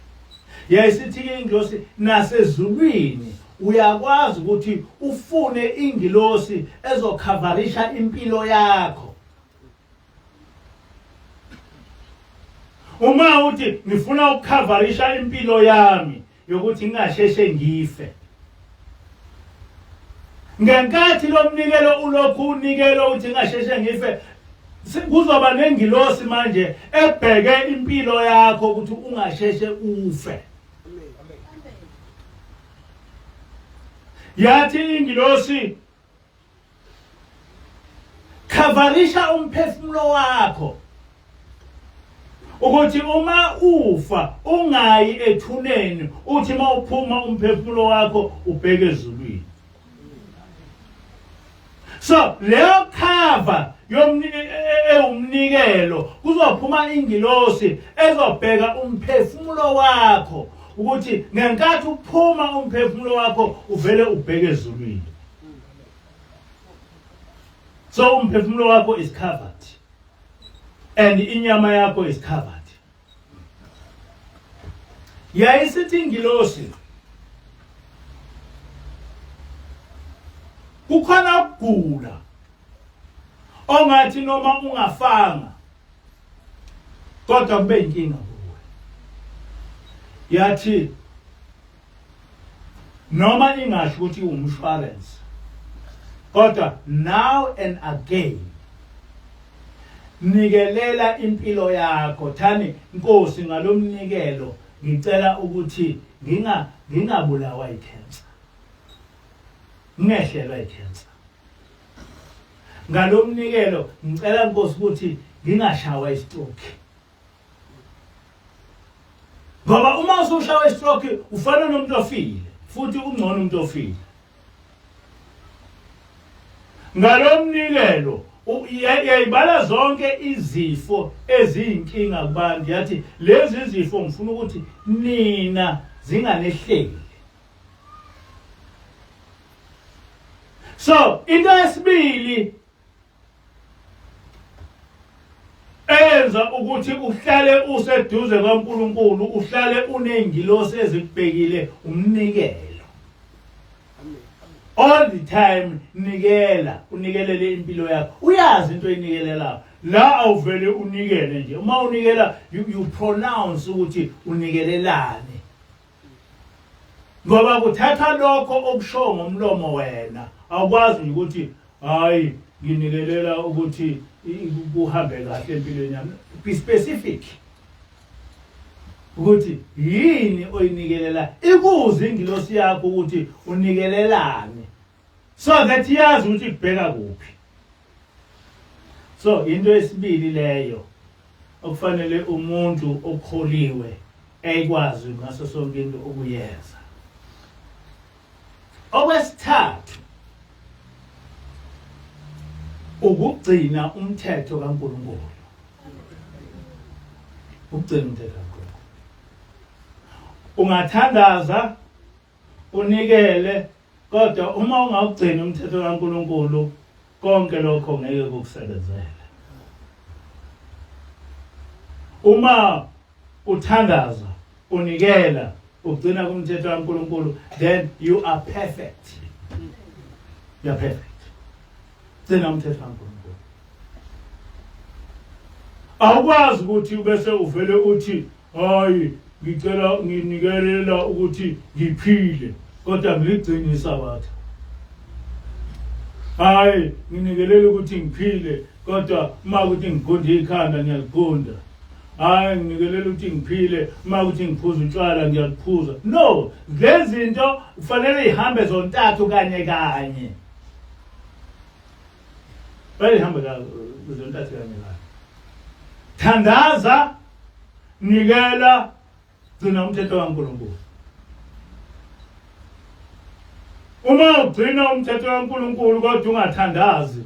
Yayisithi-ke ingilosi nasezulwini uyakwazi ukuthi ufune ingilosi ezokhavarisha impilo yakho. Uma uthi ngifuna ukukhavarisha impilo yami yokuthi ngingasheshe ngife. Ngenkathi lo mnikelo ulokhu unikelo uthi ngingasheshe ngife kuzoba nengilosi manje ebheke impilo yakho ukuthi ungasheshe ufe. Yathi ingilosi khavarisha umphefumulo wakho ukuthi uma ufa ungayi ethuneni uthi uma uphuma umphefumulo wakho ubheke ezulwini. So leyo cover ewumnikelo kuzophuma ingilosi ezobheka umphefumulo wakho ukuthi ngenkathi uphuma umphefumulo wakho uvele ubheke ezulwini. So umphefumulo wakho is covered and inyama yakho is covered. Yayisithi ingilosi kukhona ukugula ongathi noma ungafanga kodwa kube inkinga kuwe. Yathi noma ingasho ukuthi umshwarensi kodwa now and again nikelela impilo yakho thani Nkosi ngalomnikelo ngicela ukuthi nginga ngingabulawa icancer ngingehlelwa icancer ngalomnikelo ngicela Nkosi ukuthi ngingashawa istroke. Ngoba uma usushawa istroke ufana nomuntu ofile futhi ungcono umuntu ofile. Ngalomnikelo yayibala zonke izifo eziyinkinga kubantu yathi lezi zifo ngifuna ukuthi nina zinganehleli. So into yesibili enza ukuthi uhlale useduze kaNkuluNkulu uhlale unengilosi ezikubhekile umnikelo all the time. Nikela unikelele impilo yakho uyazi into oyinikelelayo la awuvele unikele nje. Uma unikela you pronounce ukuthi unikelelani ngoba kuthatha lokho okusho ngomlomo wena awukwazi nje ukuthi hayi nginikelela ukuthi kuhambe kahle empilweni yami. Be specific ukuthi yini oyinikelela ikuze ingilosi yakho ukuthi unikelelani so that yazi ukuthi kubheka kuphi. So into yesibili leyo okufanele umuntu okholiwe ekwazi ngaso sonke into ukuyenza. Okwesithathu ukugcina umthetho kaNkulunkulu. Ukugcina umthetho kaNkulunkulu. Ungathandaza unikele kodwa uma ungawugcini umthetho kaNkulunkulu konke lokho ngeke kukusebenzele. Uma uthandaza unikela ugcina kumthetho kaNkulunkulu then you are perfect. You are perfect. Gcina umthetho kaNkulunkulu. Awukwazi ukuthi ubese uvele uthi hayi ngicela nginikelela ukuthi ngiphile kodwa ngiligcine isabatha. Hayi nginikelela ukuthi ngiphile kodwa uma ukuthi ngigunda ikhanda ngiyaligunda. Hayi nginikelela ukuthi ngiphile uma ukuthi ngiphuza utshwala ngiyakuphuza. No, lezi zinto kufanele ihambe zontathu kanye kanye. Bayihambe zontathu kanye kanye. Thandaza, nikela, gcina umthetho kaNkulunkulu. Uma ugcina umthetho kaNkulunkulu kodwa ungathandazi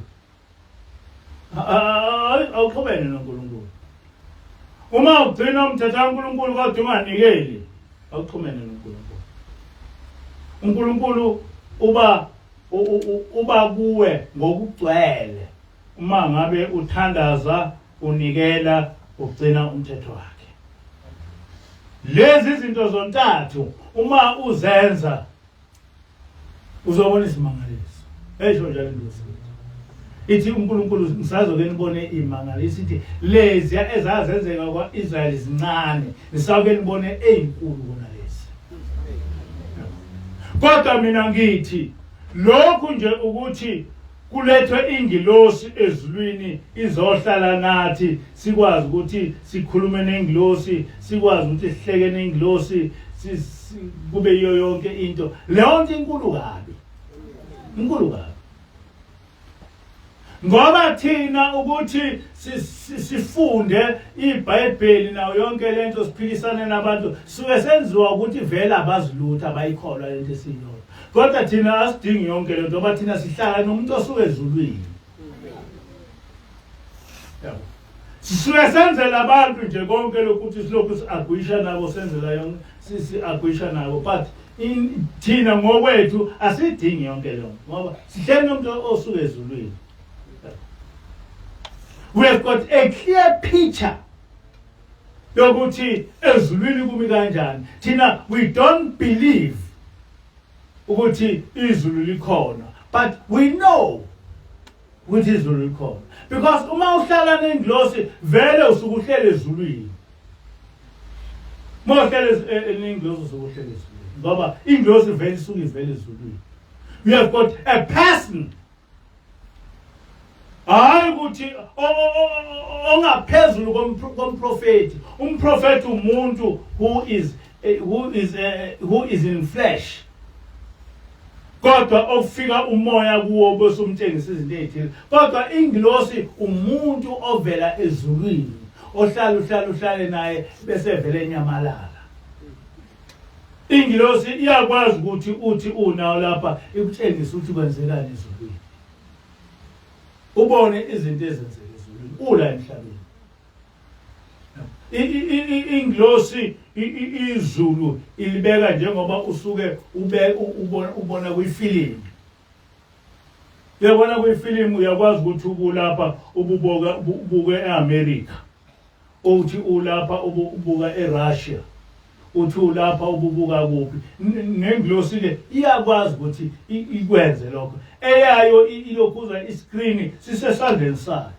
awuxhobene noNkulunkulu. Uma ugcina umthetho kaNkulunkulu kodwa unganikeli, awuxhumene noNkulunkulu. UNkulunkulu uba kuwe ngokugcwele uma ngabe uthandaza, unikela, ugcina umthetho wakhe. Lezi zinto zontathu uma uzenza uzobona izimangaliso. Esho njalo indosi. Ithi uNkulunkulu ngisazoke nibone imangaliso, ithi lezi ezazenzeka kwa-Israyeli zincane, nisazoke nibone ezinkulu kunalezi. Kodwa mina ngithi lokhu nje ukuthi kulethwe ingilosi ezulwini izohlala nathi, sikwazi ukuthi sikhulume nengilosi, sikwazi ukuthi sihleke nengilosi, kube yiyo yonke into leyo nto inkulu kabi, inkulu kabi, ngoba thina ukuthi sifunde iBhayibheli nayo yonke lento siphikisane nabantu, suke senziwa ukuthi vele abazilutha, abayikholwa lento esiyiyona. Kodwa thina asidingi yonke lento, ngoba thina sihlala nomuntu osuke ezulwini. Yabo, sisuke senzela abantu nje konke lokuthi silokhu si-agwisha nabo, senzela yonke, si-agwisha nabo, but thina ngokwethu asidingi yonke leyo, ngoba sihleli nomuntu osuke ezulwini. We have got a clear picture yokuthi ezulwini kumi kanjani. Thina we don't believe ukuthi izulu likhona, but we know ukuthi izulu likhona, because uma uhlala nengilosi vele usuke uhlele ezulwini. Uma uhlele nengilosi usuke uhlele ezulwini, ngoba ingilosi vele isuke ivele ezulwini. You have got a person, hayi ukuthi ongaphezulu komprofeti. Umprofeti umuntu who is in flesh, kodwa okufika umoya kuwo bese umtshengisa izinto ezithile. Kodwa ingilosi umuntu ovela ezulwini, ohlala uhlala uhlale naye bese vele enyamalala. Ingilosi iyakwazi ukuthi uthi unawo lapha ikutshengisa ukuthi kwenzekani ezulwini, ubone izinto ezenzeka ezulwini ula emhlabeni. Ingilosi izulu ilibeka njengoba usuke ube ubona kwifilimu. Uyabona kwifilimu uyakwazi ukuthi ukulapha ububoka ubuke eAmerica, uthi ulapha ubuka eRussia, uthi ulapha ububuka kuphi. Nengilosi le iyakwazi ukuthi ikwenze lokho. Eyayo ilokhuza iscreen sisesandleni sayo.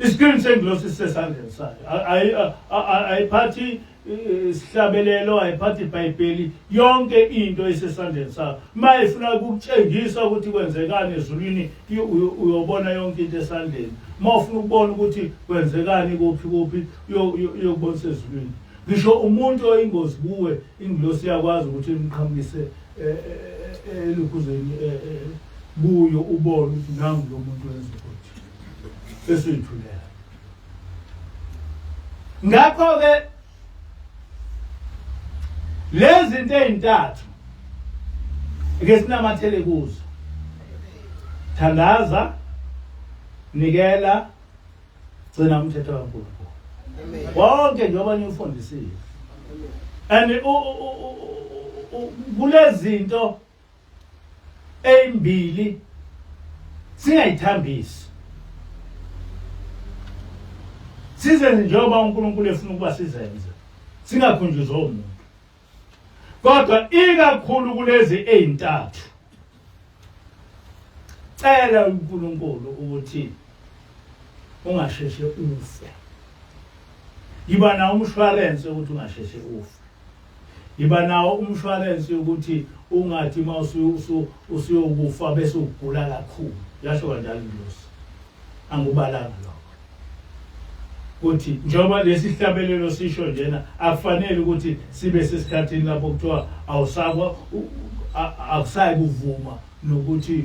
Iscreen sengilosi sisesandleni sayo. Ayiphathi isihlabelelo, ayiphathi iBhayibheli, yonke into isesandleni sayo. Uma ifuna ukukutshengisa ukuthi kwenzekani ezulwini, uyobona yonke into esandleni. Uma ufuna ukubona ukuthi kwenzekani kuphi kuphi, uyokubonisa ezulwini. Ngisho umuntu oyingozi kuwe, ingilosi iyakwazi ukuthi imqhamukise elukhuzeni kuyo, ubone ukuthi nangu lo muntu wenza ukuthi, bese uyithulela. Ngakho-ke lezi zinto ey'ntathu ake sinamathele kuzo: thandaza, nikela, gcina umthetho kaNkulunkulu wonke njengoba niwufundisile. And kulezinto ezimbili singayithambisi, sizenze njengoba uNkulunkulu efuna ukuba sizenze, singakhunjuzwa umuntu. Kodwa ikakhulu kulezi ezintathu, cela uNkulunkulu ukuthi ungasheshe ufe. Yiba nawo umshwalense ukuthi ungasheshe ufe. Yiba nawo umshwalense ukuthi ungathi uma usuyokufa bese ugula kakhulu. Yasho kanjalo ingilosi, angikubalanga lokho, ukuthi njengoba lesi hlabelelo sisho njena, akufanele ukuthi sibe sesikhathini lapho kuthiwa awusakwa, akusayi kuvuma nokuthi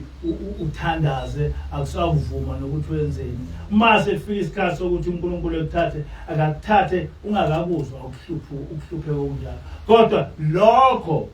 uthandaze, akusakuvuma nokuthi wenzeni. Uma sekufika isikhathi sokuthi uNkulunkulu ekuthathe, akakuthathe ungakakuzwa ukuhlupheka okunjalo. Kodwa lokho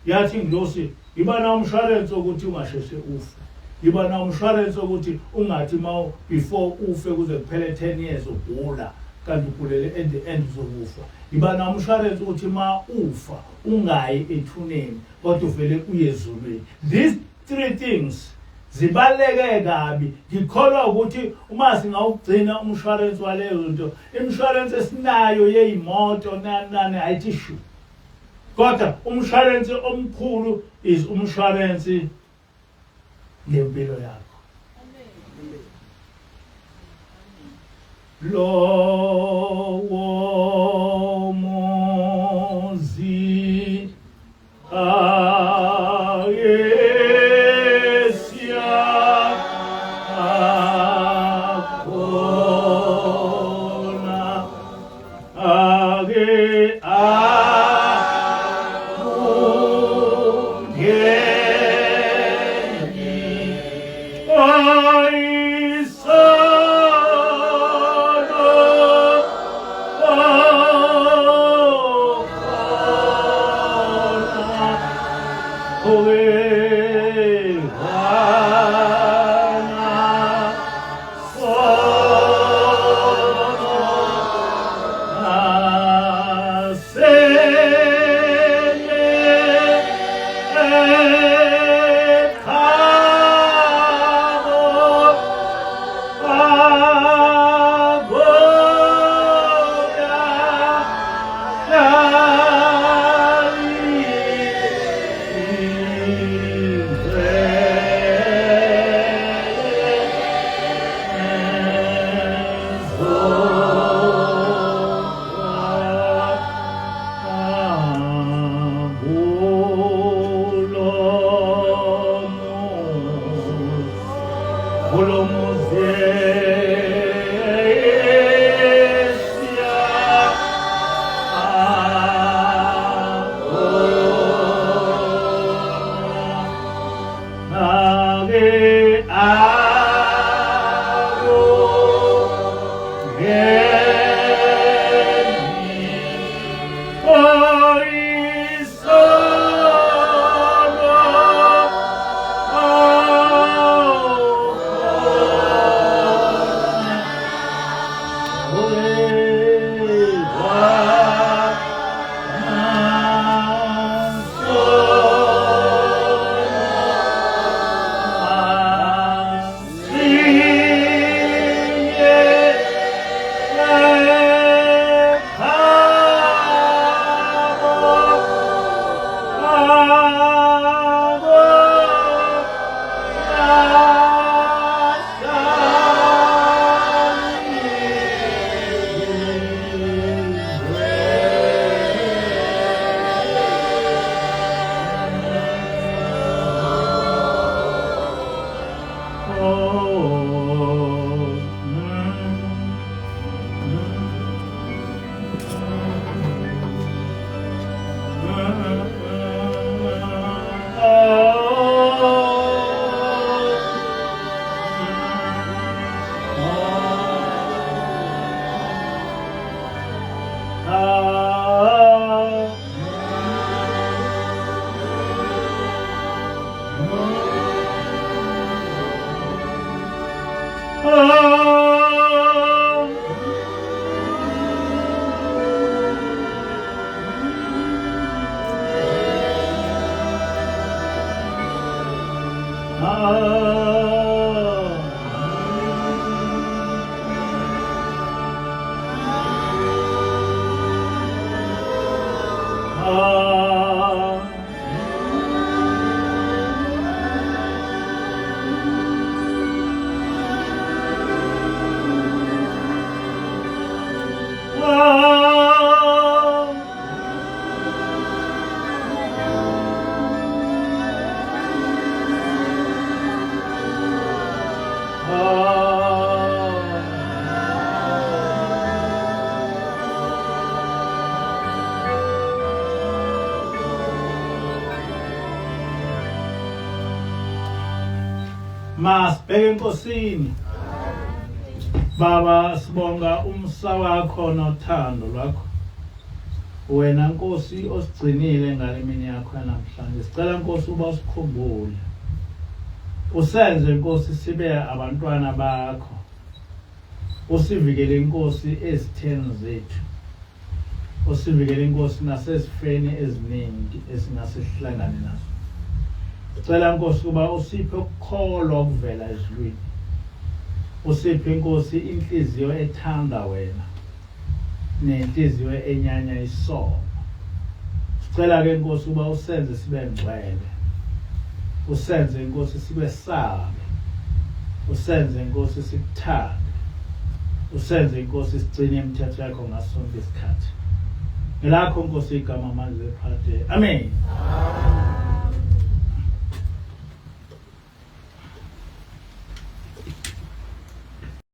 yathi ingilosi, iba nawo umshwalense ukuthi ungasheshe ufe. Yiba nawo umshwalense ukuthi ungathi ma before ufe kuze kuphele 10 years ugula kanti ugulele at the end uzokufa. Yiba nawo umshwalense ukuthi ma ufa ungayi ethuneni kodwa uvele uye ezulwini. These three things zibaluleke kabi. Ngikholwa ukuthi uma singawugcina umshwalense waleyo nto, imishwalense esinayo yeyimoto nani nani ayithi shu. Kodwa umshwalense omkhulu is umshwalense ngempilo yakho. Lowo muzi Masibheke enkosini. Baba sibonga umsa wakho nothando lwakho. Wena Nkosi osigcinile ngale mini yakho namhlanje. Sicela Nkosi uba usikhumbule. Usenze Nkosi sibe abantwana bakho. Usivikele Nkosi ezitheni zethu. Usivikele Nkosi nasezifeni eziningi esingase sihlangane nazo. Sicela Nkosi ukuba usiphe ukukholwa okuvela ezulwini. Usiphe Nkosi inhliziyo ethanda wena nenhliziyo enyanya isono. Sicela ke Nkosi ukuba usenze sibe ngcwele. Usenze Nkosi sikwesabe. Usenze Nkosi sikuthande. Usenze Nkosi sigcine imithetho yakho ngaso sonke isikhathi. Ngelakho Nkosi igama manje lephakade. Amen. Amen.